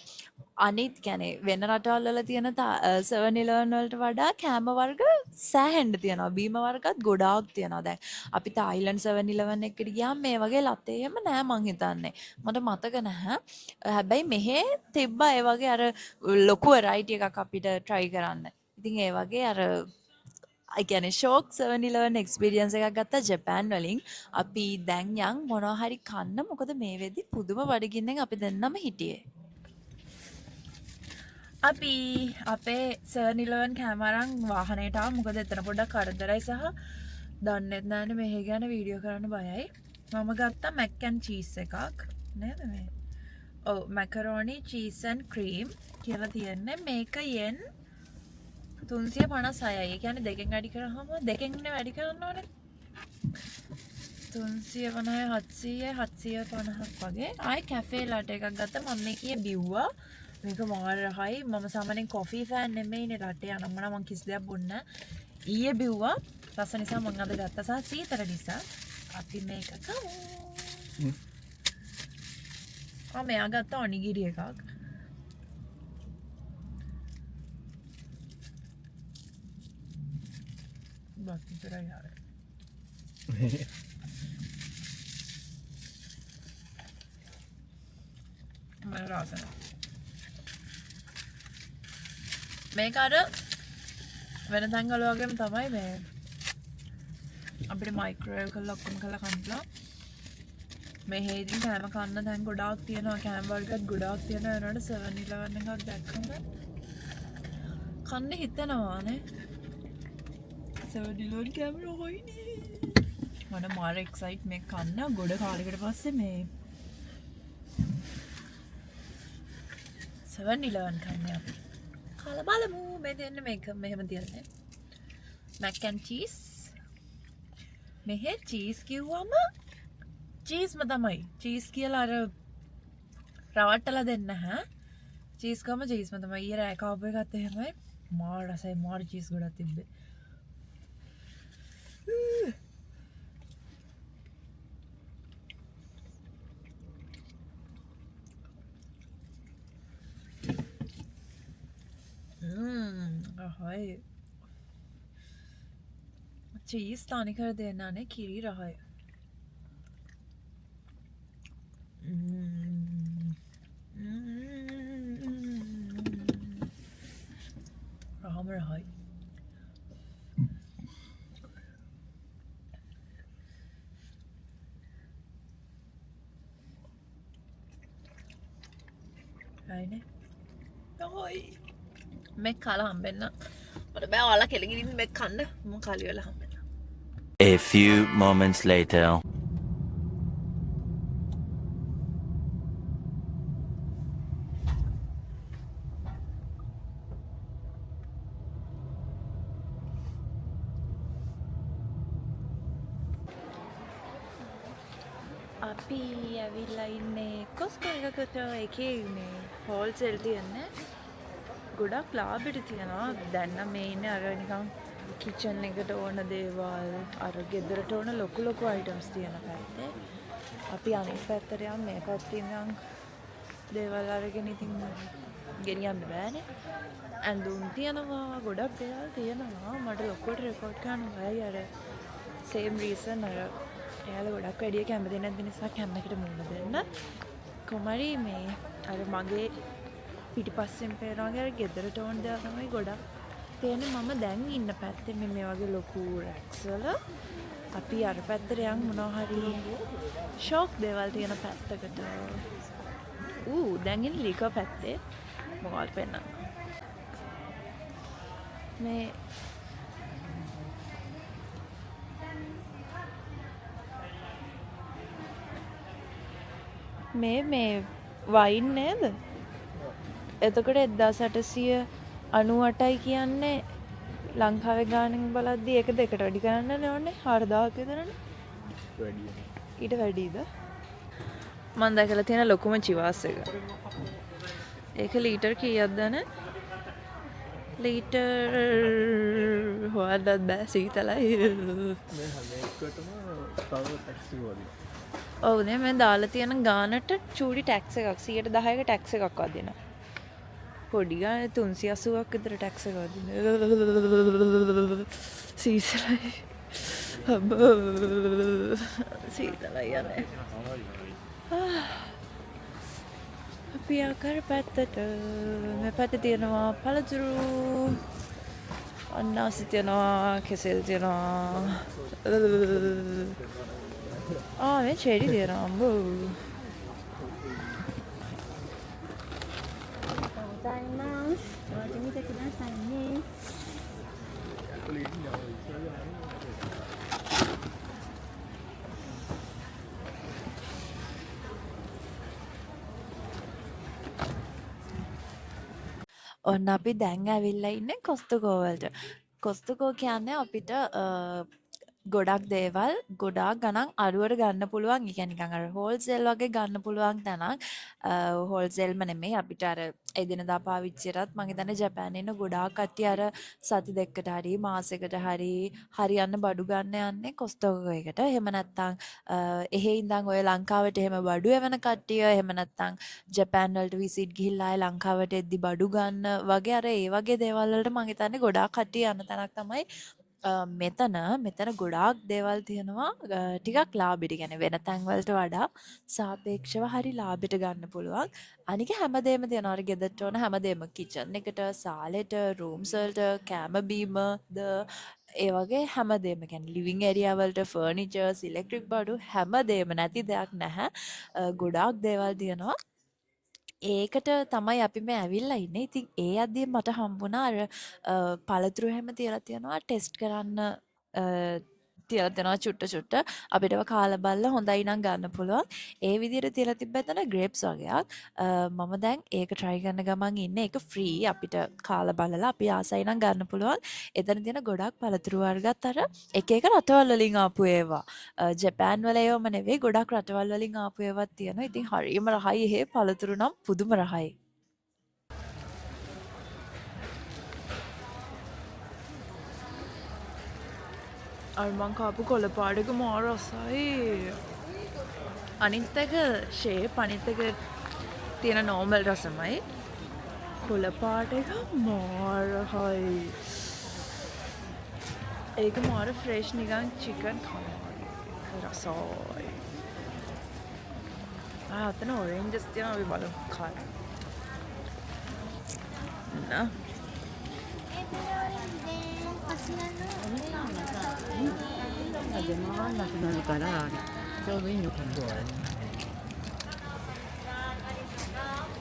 අනිත් කියන්නේ වෙන රටවල් වල තියෙන 7-Eleven වලට වඩා කෑම වර්ග සෑහෙන්න තියෙනවා. බීම වර්ගත් ගොඩාක් තියෙනවා. දැන් අපි තායිලන්ඩ් 7-Eleven එකට ගියාම මේ වගේ ලතේ එහෙම නෑ මං හිතන්නේ. මට මතක නැහැ. හැබැයි මෙහෙ තිබ්බා ඒ වගේ අර ලොකු වෙරයිටි එකක් අපිට try කරන්න. ඉතින් ඒ වගේ අර ඒ කියන්නේ ෂෝක් 7-Eleven එක්ස්පීරියන්ස් එකක් ගත්තා ජපාන් වලින්. අපි දැන් යන් මොනවා හරි කන්න, මොකද මේ වෙද්දි පුදුම බඩගින්නෙන් අපි දෙන්නම හිටියේ. අපි අපේ 7-Eleven කෑම අරන් වාහනේට ආවා. මොකද එතන පොඩ්ඩක් කරදරයි සහ දන්නෙත් නෑනේ මෙහෙ ගැන වීඩියෝ කරන්න බයයි. මම ගත්තා මැක් ඇන්ඩ් චීස් එකක්. නේද මේ? ඔව්, මැකරෝනි චීස් ඇන්ඩ් ක්‍රීම් කියලා තියෙන්නේ. මේක යෙන් 356යි. ඒ කියන්නේ දෙකෙන් වැඩි කරාම දෙකෙන් නේ වැඩි කරන්න ඕනේ. 350යි 700යි 750ක් වගේ. ආයි කැෆේ ලටේ එකක් ගත්තා. මම මේ කියේ බිව්වා. මේක මාර රහයි. මම සාමාන්‍යයෙන් කොෆි ෆෑන් නෙමෙයිනේ. ලටේ අනම්මනා මං කිසි දෙයක් බොන්නේ නෑ. ඊයේ බිව්වා. රස නිසා මං අද ගත්තා සහ සීතල නිසා. අපි මේක කමු. ආ, මෙයා ගත්ත ඔනිගිරි එකක්. බත් විතරයි ආවේ. මට රස නෑ. මේක අර වෙන තැන්වල වගේම තමයි, මේ අපිට මයික්‍රෝවේව් කරලා ඔක්කොම කරලා කන්න පුළුවන්. මෙහෙ ඉතින් කෑම කන්න තැන් ගොඩාක් තියෙනවා, කෑම වර්ගත් ගොඩාක් තියෙනවා. ඒ වුණාට 7-Eleven එකක් දැක්කම කන්න හිතෙනවා නේ. 7-Eleven කෑම රොයිනේ. මට මාර එක්සයිට් මේ කන්න ගොඩ කාලෙකට පස්සේ මේ 7-Eleven කන්නේ අපි. කාලා බලමු. මේ දෙන්න මේක මෙහෙම තියන්නේ. Mac and cheese. මෙහෙ චීස් කිව්වම චීස්ම තමයි. චීස් කියලා අර රවට්ටලා දෙන්න හැ. චීස් කම චීස්ම තමයි. ඊයේ රෑ කාපු එකත් එහෙමයි. මාර රසයි, මාර චීස් ගොඩක් තිබ්බේ. රහයි. චීස් තනිකර දෙන්න අනේ කිරි රහයි. රහම රහයි. රයිනේ. රහයි. මේ කාලා හම්බෙන්න. මට බෑ ඔයාලා කෙලගින් ඉන්න මේ කන්න. මම කාලි වෙලා හම්බෙන්න. A few moments later. අපි ඇවිල්ලා ඉන්නේ කොස්කෝ එකකට. එකේ මේ හෝල්සේල් තියන්නේ. ගොඩක් ලාභෙට තියෙනවා. දැන් නම් මේ ඉන්නේ අර නිකන් කිචන් එකට ඕන දේවල්, අර ගෙදරට ඕන ලොකු ලොකු අයිටම්ස් තියෙන පැත්තේ. අපි අනිත් පැත්තට යම්, මේ පැත්තේ ඉඳන් දේවල් අරගෙන ඉතින් ගෙනියන්න බෑනේ. ඇඳුම් තියෙනවා, ගොඩක් දේවල් තියෙනවා. මට ලොකුවට රෙකෝඩ් කරන්න බයයි, අර සේම් රීසන්, අර එයාලා ගොඩක් වැඩිය කැමති නැති නිසා කැම් එකට මුහුණ දෙන්න. කොහමරි මේ අර මගේ පිටිපස්සෙන් පේනවා වගේ අර ගෙදරට ඕන දේවල් තමයි ගොඩක් තියෙන්නේ. මම දැන් ඉන්න පැත්තේ මේ මේ වගේ ලොකු රැක්ස් වල. අපි අර පැත්තට යන් මොනවා හරි ෂොක් දේවල් තියෙන පැත්තකට. ඌ දැන් ඉන්නේ ලිකර් පැත්තේ. මම ඔයාලට පෙන්නන්නම්. මේ මේ මේ වයින් නේද? එතකොට 1898යි කියන්නේ ලංකාවේ ගානෙන් බලද්දි ඒක දෙකට වැඩි කරන්න ඕනේ 4000ක් විතරනේ. වැඩි. ඊට වැඩිද? මං දැකලා තියෙන ලොකුම චිවාස් එක. ඒක ලීටර් කීයක්ද නේ? ලීටර් හොයන්නත් බෑ, සීතලයි. මේ හැම එකටම තව ටැක්ස් එක වදිනවා. ඔව් නේ, මේ දාලා තියෙන ගානට චූටි ටැක්ස් එකක් 10%ක ටැක්ස් එකක් වදිනවා. පොඩි ගාන 380ක් විතර ටැක්ස් එක වදිනවා. සීතලයි. අබ්බෝ සීතලයි යන්නේ. අපි ආකාර පැත්තට, මේ පැත්තේ තියෙනවා පළතුරු, අන්නාසි තියෙනවා, කෙසෙල් තියෙනවා. ආ මේ චෙරි තියෙනවා අම්බෝ. ございます。お味見てくださいね。 ඔන්න අපි දැන් ඇවිල්ලා ඉන්නේ කොස්තකෝ වලට. කොස්තකෝ කියන්නේ අපිට ගොඩක් දේවල් ගොඩාක් ගණන් අඩුවට ගන්න පුළුවන්. ඒ කියන්නේ නිකන් අර හෝල්සේල් වගේ ගන්න පුළුවන් තැනක්. හෝල්සේල්ම නෙමෙයි, අපිට අර එදිනදා පාවිච්චියටත් මං හිතන්නේ ජපානයේ ඉන්න ගොඩාක් කට්ටිය අර සති දෙකකට හරි මාසෙකට හරි හරියන්න බඩු ගන්න යන්නේ කොස්ටෝකෝ එකට. එහෙම නැත්නම් එහෙ ඉඳන් ඔය ලංකාවට එහෙම බඩු එවන කට්ටිය, එහෙම නැත්නම් ජපාන් වලට විසිට් ගිහිල්ලා ආයේ ලංකාවට එද්දි බඩු ගන්න වගේ අර ඒ වගේ දේවල් වලට මං හිතන්නේ ගොඩාක් කට්ටිය යන තැනක් තමයි මෙතන. මෙතන ගොඩාක් දේවල් තියෙනවා ටිකක් ලාභෙට. කියන්නේ වෙන තැන් වලට වඩා සාපේක්ෂව හරි ලාභෙට ගන්න පුළුවන්. අනික හැමදේම තියෙනවා. අර ගෙදරට ඕන හැමදේම, කිචන් එකට, සාලෙට, රූම්ස් වලට, කෑම බීම ද ඒ වගේ හැමදේම, කියන්නේ ලිවිං ඒරියා වලට ෆර්නිචර්ස්, ඉලෙක්ට්‍රික් බඩු හැමදේම නැති දෙයක් නැහැ. ගොඩාක් දේවල් තියෙනවා. ඒකට තමයි අපි මේ ඇවිල්ලා ඉන්නේ. ඉතින් ඒ අද්දී මට හම්බුණා අර පළතුරු එහෙම තියලා තියෙනවා ටෙස්ට් කරන්න, තියලා තියෙනවා චුට්ට චුට්ට අපිට ඒවා කාලා බලලා හොඳයි නම් ගන්න පුළුවන්. ඒ විදිහට තියලා තිබ්බ එතන ග්‍රේප්ස් වගේක්. මම දැන් ඒක try කරන ගමන් ඉන්නේ. ඒක ෆ්‍රී, අපිට කාලා බලලා අපි ආසයි නම් ගන්න පුළුවන්. එතන තියෙන ගොඩක් පළතුරු වර්ගත් අර එක එක රටවල් වලින් ආපු ඒවා. ජපාන් වල ඒවම නෙවෙයි, ගොඩක් රටවල් වලින් ආපු ඒවාත් තියෙනවා. ඉතින් හරියම රහයි එහෙ පළතුරු නම් පුදුම රහයි. අර මං කාපු කොළ පාට එක මාර රසයි. අනිත් එක ෂේප්, අනිත් එක තියෙන නෝමල් රසමයි. කොළ පාට එක මාර රහයි. ඒක මාර ෆ්‍රෙෂ්, නිකන් චිකන් කනවා වගේ. ඒක රසයි. අතන ඔරෙන්ජස් තියෙනවා, අපි බලමු කාලා. නා. 出回んなくなるからちょうどいいのかな。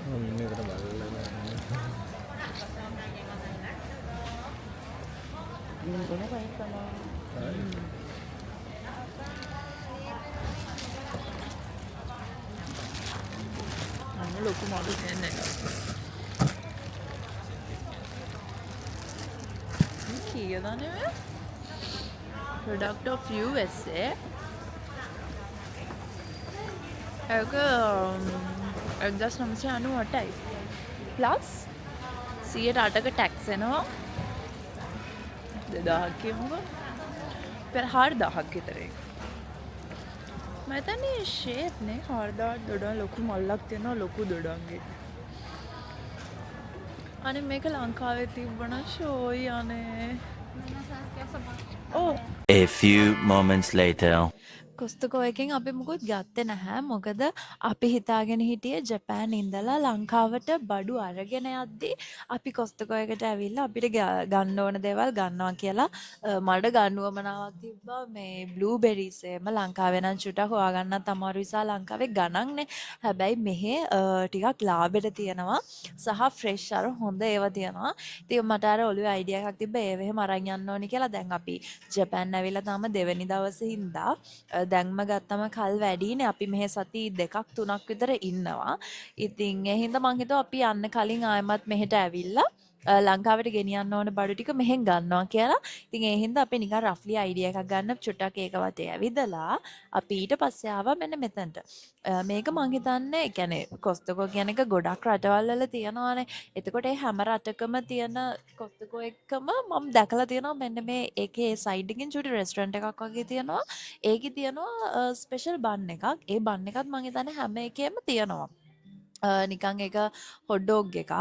මම ඉන්නේ එකට බලලා නෑ. うん、どれがいいかな。 අන්න ලොකු මඩු දෙන්න එක. මේ කීයද අනේ මේ? Product of USA. ඒක 1998යි. ප්ලස් 108ක ටැක්ස් එනවා. 2000ක් කියමුකෝ. පෙර 4000ක් විතර ඒක. මම හිතන්නේ ෂේප් නේ 4000 දොඩම් ලොකු මල්ලක් තියෙනවා ලොකු දොඩම්ගේ. අනේ මේක ලංකාවේ තිබ්බනම් ෂෝයි අනේ. ඔව්. A few moments later. කොස්තකෝ එකෙන් අපි මුකුත් ගත්තේ නැහැ. මොකද අපි හිතාගෙන හිටියේ ජපාන් ඉඳලා ලංකාවට බඩු අරගෙන යද්දි අපි කොස්තකෝ එකට ඇවිල්ලා අපිට ගන්න ඕන දේවල් ගන්නවා කියලා. මට ගන්න උවමනාවක් තිබ්බා මේ බ්ලූබෙරිස් එහෙම. ලංකාවේ නම් චුට්ටක් හොයාගන්නත් අමාරු නිසා ලංකාවේ ගණන්නේ. හැබැයි මෙහෙ ටිකක් ලාභෙට තියෙනවා සහ ෆ්‍රෙෂ් අර හොඳ ඒවා තියෙනවා. ඉතින් මට අර ඔළුවේ අයිඩියා එකක් තිබ්බා ඒව එහෙම අරන් යන්න ඕනි කියලා. දැන් අපි ජපාන් ඇවිල්ලා තාම දෙවෙනි දවසේ හින්දා දැන්ම ගත්තම කල් වැඩිනේ. අපි මෙහෙ සති දෙකක් තුනක් විතර ඉන්නවා. ඉතින් ඒ හින්දා මං හිතුවා අපි යන්න කලින් ආයෙමත් මෙහෙට ඇවිල්ලා ලංකාවට ගෙනියන්න ඕන බඩු ටික මෙහෙන් ගන්නවා කියලා. ඉතින් ඒ හින්දා අපි නිකන් රෆ්ලි අයිඩියා එකක් ගන්න චුට්ටක් ඒක වටේ ඇවිදලා අපි ඊට පස්සේ ආවා මෙන්න මෙතනට. මේක මං හිතන්නේ, ඒ කියන්නේ කොස්තකෝ කියන එක ගොඩක් රටවල් වල තියෙනවානේ. එතකොට ඒ හැම රටකම තියෙන කොස්තකෝ එක්කම මම දැකලා තියෙනවා මෙන්න මේ ඒකේ ඒ සයිඩ් එකෙන් චුටි රෙස්ටොරන්ට් එකක් වගේ තියෙනවා. ඒකේ තියෙනවා ස්පෙෂල් බන් එකක්. ඒ බන් එකත් මං හිතන්නේ හැම එකේම තියෙනවා. නිකන් ඒක හොට් ඩොග් එකක්.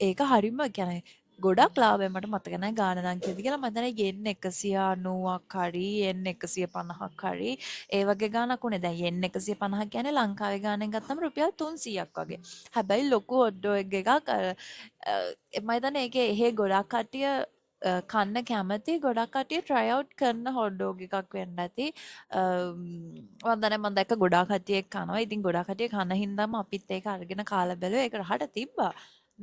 ඒක හරිම කියන්නේ ගොඩක් ලාභයි. මට මතක නෑ ගාන නම් කීයද කියලා. මම හිතන්නේ යෙන් 190ක් හරි යෙන් 150ක් හරි ඒ වගේ ගානක් උනේ. දැන් යෙන් 150 කියන්නේ ලංකාවේ ගානෙන් ගත්තම රුපියල් 300ක් වගේ. හැබැයි ලොකු හොට් ඩොග් එකක්. මම හිතන්නේ ඒකේ එහෙ ගොඩක් කට්ටිය කන්න කැමති, ගොඩක් කට්ටිය try out කරන හොට් ඩොග් එකක් වෙන්න ඇති. මං දන්නේ මං දැක්ක ගොඩාක් කට්ටිය ඒක කනවා. ඉතින් ගොඩාක් කට්ටිය කන හින්දාම අපිත් ඒක අරගෙන කාලා බැලුවා. ඒක රහට තිබ්බා.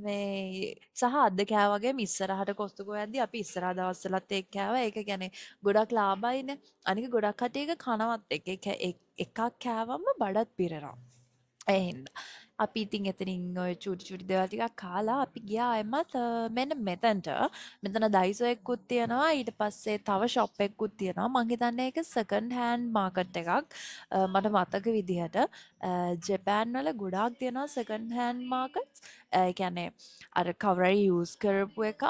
මේ සහ අද කෑවා වගේම ඉස්සරහට කොස්තකෝ යද්දි අපි ඉස්සරහා දවස්වලත් ඒක කෑවා. ඒක කියන්නේ ගොඩක් ලාභයිනේ. අනික ගොඩක් කට්ටිය ඒක කනවත් එක්ක එකක් කෑවම බඩත් පිරෙනවා. ඒ හින්දා. අපි ඉතින් එතනින් ඔය චූටි චූටි දේවල් ටිකක් කාලා අපි ගියා ආයෙමත් මෙන්න මෙතනට. මෙතන ඩයිසෝ එකකුත් තියෙනවා. ඊට පස්සේ තව ෂොප් එකකුත් තියෙනවා. මං හිතන්නේ ඒක සෙකන්ඩ් හෑන්ඩ් මාකට් එකක්. මට මතක විදිහට ජපාන් වල ගොඩාක් තියෙනවා සෙකන්ඩ් හෑන්ඩ් මාකට්ස්. ඒ කියන්නේ අර කවුරු හරි යූස් කරපු එකක්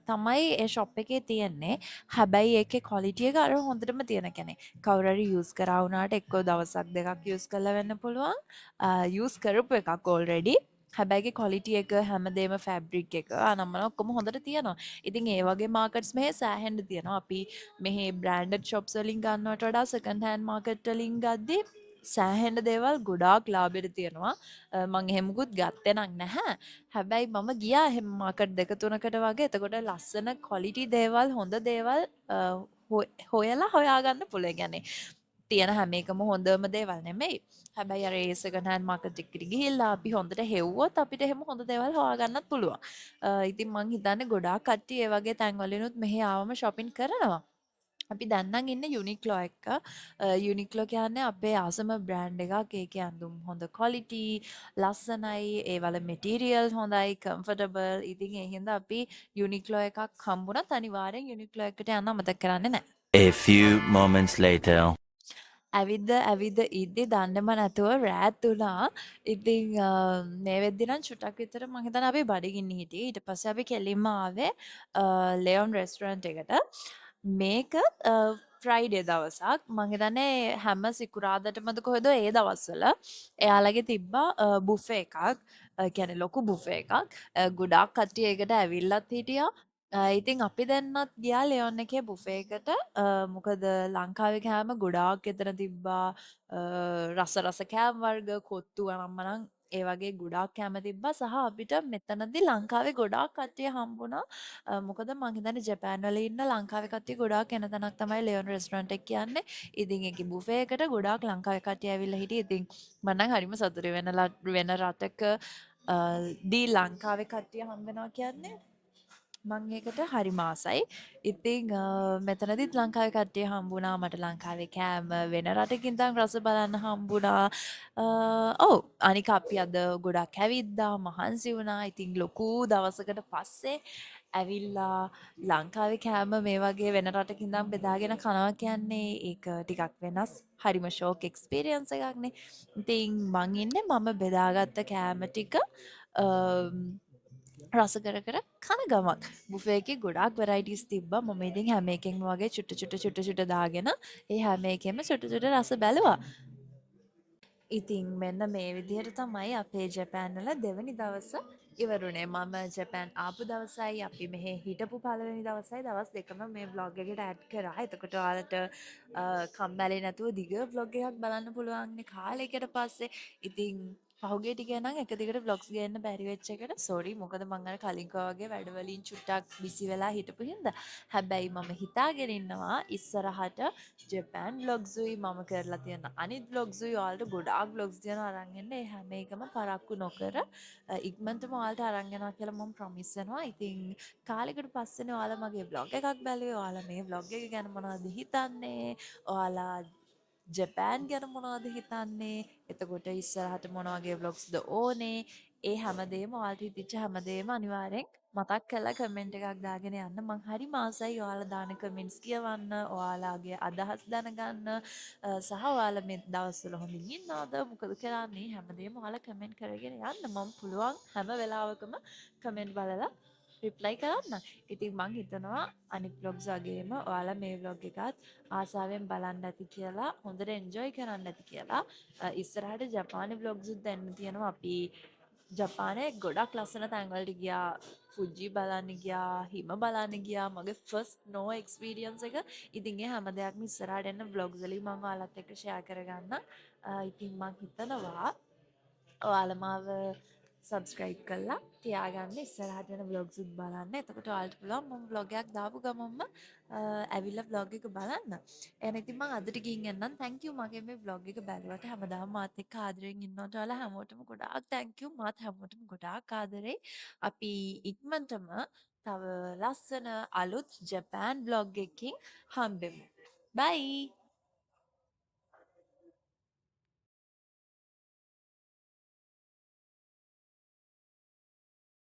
තමයි ඒ ෂොප් එකේ තියෙන්නේ. හැබැයි ඒකේ ක්වොලිටි එක අර හොඳටම තියෙන කියන්නේ කවුරු හරි යූස් කරා වුණාට එක්කෝ දවසක් දෙකක් යූස් කරලා වෙන්න පුළුවන්. යූස් කරපු එකක් ඕල්රෙඩි. හැබැයි ඒකේ ක්වොලිටි එක හැමදේම ෆැබ්‍රික් එක අනම්මනම් ඔක්කොම හොඳට තියෙනවා. ඉතින් ඒ වගේ මාකට්ස් මෙහෙ සෑහෙන්න තියෙනවා. අපි මෙහෙ බ්‍රෑන්ඩඩ් ෂොප්ස් වලින් ගන්නවට වඩා සෙකන්ඩ් හෑන්ඩ් මාකට් වලින් ගද්දි සෑහෙන්න දේවල් ගොඩාක් ලාභෙට තියෙනවා. මං එහෙමකුත් ගත්තේ නම් නැහැ. හැබැයි මම ගියා එහෙම මාකට් දෙක තුනකට වගේ. එතකොට ලස්සන ක්වොලිටි දේවල්, හොඳ දේවල් හොයලා හොයාගන්න පුළුවන්. ඒ කියන්නේ තියෙන හැම එකම හොඳම දේවල් නෙමෙයි. හැබැයි අර ඒ සෙකන්ඩ් හෑන්ඩ් මාකට් එකට ගිහිල්ලා අපි හොඳට හෙව්වොත් අපිට එහෙම හොඳ දේවල් හොයාගන්නත් පුළුවන්. ඉතින් මං හිතන්නේ ගොඩාක් කට්ටිය ඒ වගේ තැන් වලිනුත් මෙහෙ ආවම ෂොපින් කරනවා. අපි දැන් නම් ඉන්නේ යුනික්ලෝ එක්ක. යුනික්ලෝ කියන්නේ අපේ ආසම බ්‍රෑන්ඩ් එකක්. ඒකේ ඇඳුම් හොඳ ක්වොලිටි, ලස්සනයි, ඒ වල මෙටීරියල් හොඳයි, කම්ෆර්ටබල්. ඉතින් ඒ හින්දා අපි යුනික්ලෝ එකක් හම්බුණත් අනිවාර්යෙන් යුනික්ලෝ එකට යන්න අමතක කරන්නේ නැහැ. A few moments later. ඇවිද්ද ඇවිද්ද ඉද්දි දන්නෙම නැතුව රෑත් වුණා. ඉතින් මේ වෙද්දි නම් චුට්ටක් විතර මං හිතන්නේ අපි බඩගින්නේ හිටියේ. ඊට පස්සේ අපි කෙලින්ම ආවේ ලෙයොන් රෙස්ටොරන්ට් එකට. මේක ෆ්‍රයිඩේ දවසක්. මං හිතන්නේ හැම සිකුරාදටමද කොහෙද ඒ දවස්වල එයාලගේ තිබ්බා බුෆේ එකක්. ඒ කියන්නේ ලොකු බුෆේ එකක්. ගොඩාක් කට්ටිය ඒකට ඇවිල්ලත් හිටියා. ඉතින් අපි දෙන්නත් ගියා ලෙයොන් එකේ බුෆේ එකට. මොකද ලංකාවේ කෑම ගොඩාක් එතන තිබ්බා. රස රස කෑම වර්ග, කොත්තු අනම්මනම් ඒ වගේ ගොඩාක් කෑම තිබ්බා. සහ අපිට මෙතනදි ලංකාවේ ගොඩාක් කට්ටිය හම්බුණා. මොකද මං හිතන්නේ ජපාන් වල ඉන්න ලංකාවේ කට්ටිය ගොඩාක් එන තැනක් තමයි ලෙයොන් රෙස්ටොරන්ට් එක කියන්නේ. ඉතින් ඒකේ බුෆේ එකට ගොඩාක් ලංකාවේ කට්ටිය ඇවිල්ලා හිටියේ. ඉතින් මං නම් හරිම සතුටුයි වෙන රටක දී ලංකාවේ කට්ටිය හම්බ වෙනවා කියන්නේ මං ඒකට හරිම ආසයි. ඉතින් මෙතනදිත් ලංකාවේ කට්ටිය හම්බුණා. මට ලංකාවේ කෑම වෙන රටක ඉඳන් රස බලන්න හම්බුණා. ඔව්, අනික අපි අද ගොඩක් ඇවිද්දා, මහන්සි වුණා. ඉතින් ලොකු දවසකට පස්සේ ඇවිල්ලා ලංකාවේ කෑම මේ වගේ වෙන රටක ඉඳන් බෙදාගෙන කනවා කියන්නේ ඒක ටිකක් වෙනස්. හරිම ෂෝක් එක්ස්පීරියන්ස් එකක්නේ. ඉතින් මං ඉන්නේ මම බෙදාගත්ත කෑම ටික රස කර කර කන ගමන්. බුෆේ එකේ ගොඩාක් වෙරයිටිස් තිබ්බා. මම ඉතින් හැම එකෙන්ම වගේ චුට්ට චුට්ට චුට්ට චුට්ට දාගෙන ඒ හැම එකෙම චුට්ට චුට්ට රස බැලුවා. ඉතින් මෙන්න මේ විදිහට තමයි අපේ ජපාන් වල දෙවනි දවස ඉවරුනේ. මම ජපාන් ආපු දවසයි අපි මෙහෙ හිටපු පළවෙනි දවසයි දවස් දෙකම මේ ව්ලොග් එකට ඇඩ් කරා. එතකොට ඔයාලට කම්මැලි නැතුව දිග ව්ලොග් එකක් බලන්න පුළුවන් කාලයකට පස්සේ. ඉතින් පහුගිය ටිකේ නම් එක දිගට ව්ලොග්ස් ගේන්න බැරි වෙච්ච එකට සෝරි. මොකද මං අර කලින් කිව්වා වගේ වැඩ වලින් චුට්ටක් බිසි වෙලා හිටපු හින්දා. හැබැයි මම හිතාගෙන ඉන්නවා ඉස්සරහට ජපාන් ව්ලොග්ස් උයි මම කරලා තියෙන අනිත් ව්ලොග්ස් උයි ඔයාලට ගොඩාක් ව්ලොග්ස් තියෙනවා අරන් එන්න. ඒ හැම එකම පරක්කු නොකර ඉක්මනටම ඔයාලට අරන් එනවා කියලා මම ප්‍රොමිස් වෙනවා. ඉතින් කාලෙකට පස්සේනේ ඔයාලා මගේ ව්ලොග් එකක් බැලුවේ. ඔයාලා මේ ව්ලොග් එක ගැන මොනවද හිතන්නේ? ඔයාලා ජපාන් ගැන මොනවද හිතන්නේ? එතකොට ඉස්සරහට මොන වගේ ව්ලොග්ස්ද ඕනේ? ඒ හැමදේම ඔයාලට හිතිච්ච හැමදේම අනිවාර්යෙන් මතක් කරලා කමෙන්ට් එකක් දාගෙන යන්න. මං හරිම ආසයි ඔයාලා දාන කමෙන්ට්ස් කියවන්න, ඔයාලාගේ අදහස් දැනගන්න, සහ ඔයාලා මේ දවස්වල හොඳින් ඉන්නවද? මොකද කරන්නේ? හැමදේම ඔයාලා කමෙන්ට් කරගෙන යන්න. මම පුළුවන් හැම වෙලාවකම කමෙන්ට් බලලා රිප්ලයි කරන්න. ඉතින් මං හිතනවා අනිත් ව්ලොග්ස් වගේම ඔයාලා මේ ව්ලොග් එකත් ආසාවෙන් බලන්න ඇති කියලා, හොඳට එන්ජොයි කරන්න ඇති කියලා. ඉස්සරහට ජපානේ ව්ලොග්ස් උත් දෙන්න තියෙනවා. අපි ජපානයේ ගොඩක් ලස්සන තැන්වලට ගියා. ෆුජි බලන්න ගියා, හිම බලන්න ගියා. මගේ ෆස්ට් ස්නෝ එක්ස්පීරියන්ස් එක. ඉතින් ඒ හැම දෙයක්ම ඉස්සරහට එන්න ව්ලොග්ස් වලින් මං ඔයාලත් එක්ක ෂෙයා කරගන්නම්. ඉතින් මං හිතනවා ඔයාලා මාව සබ්ස්ක්‍රයිබ් කරලා තියාගන්න, ඉස්සරහට එන ව්ලොග්ස් උත් බලන්න. එතකොට ඔයාලට පුළුවන් මම ව්ලොග් එකක් දාපු ගමන්ම ඇවිල්ලා ව්ලොග් එක බලන්න. එහෙනම් ඉතින් මං අදට ගිහින් එන්නම්. Thank you මගේ මේ ව්ලොග් එක බැලුවට. හැමදාම මාත් එක්ක ආදරෙන් ඉන්නවට ඔයාලා හැමෝටම ගොඩාක් thank you. මාත් හැමෝටම ගොඩාක් ආදරෙයි. අපි ඉක්මනටම තව ලස්සන අලුත් ජපාන් ව්ලොග් එකකින් හම්බෙමු. බයි.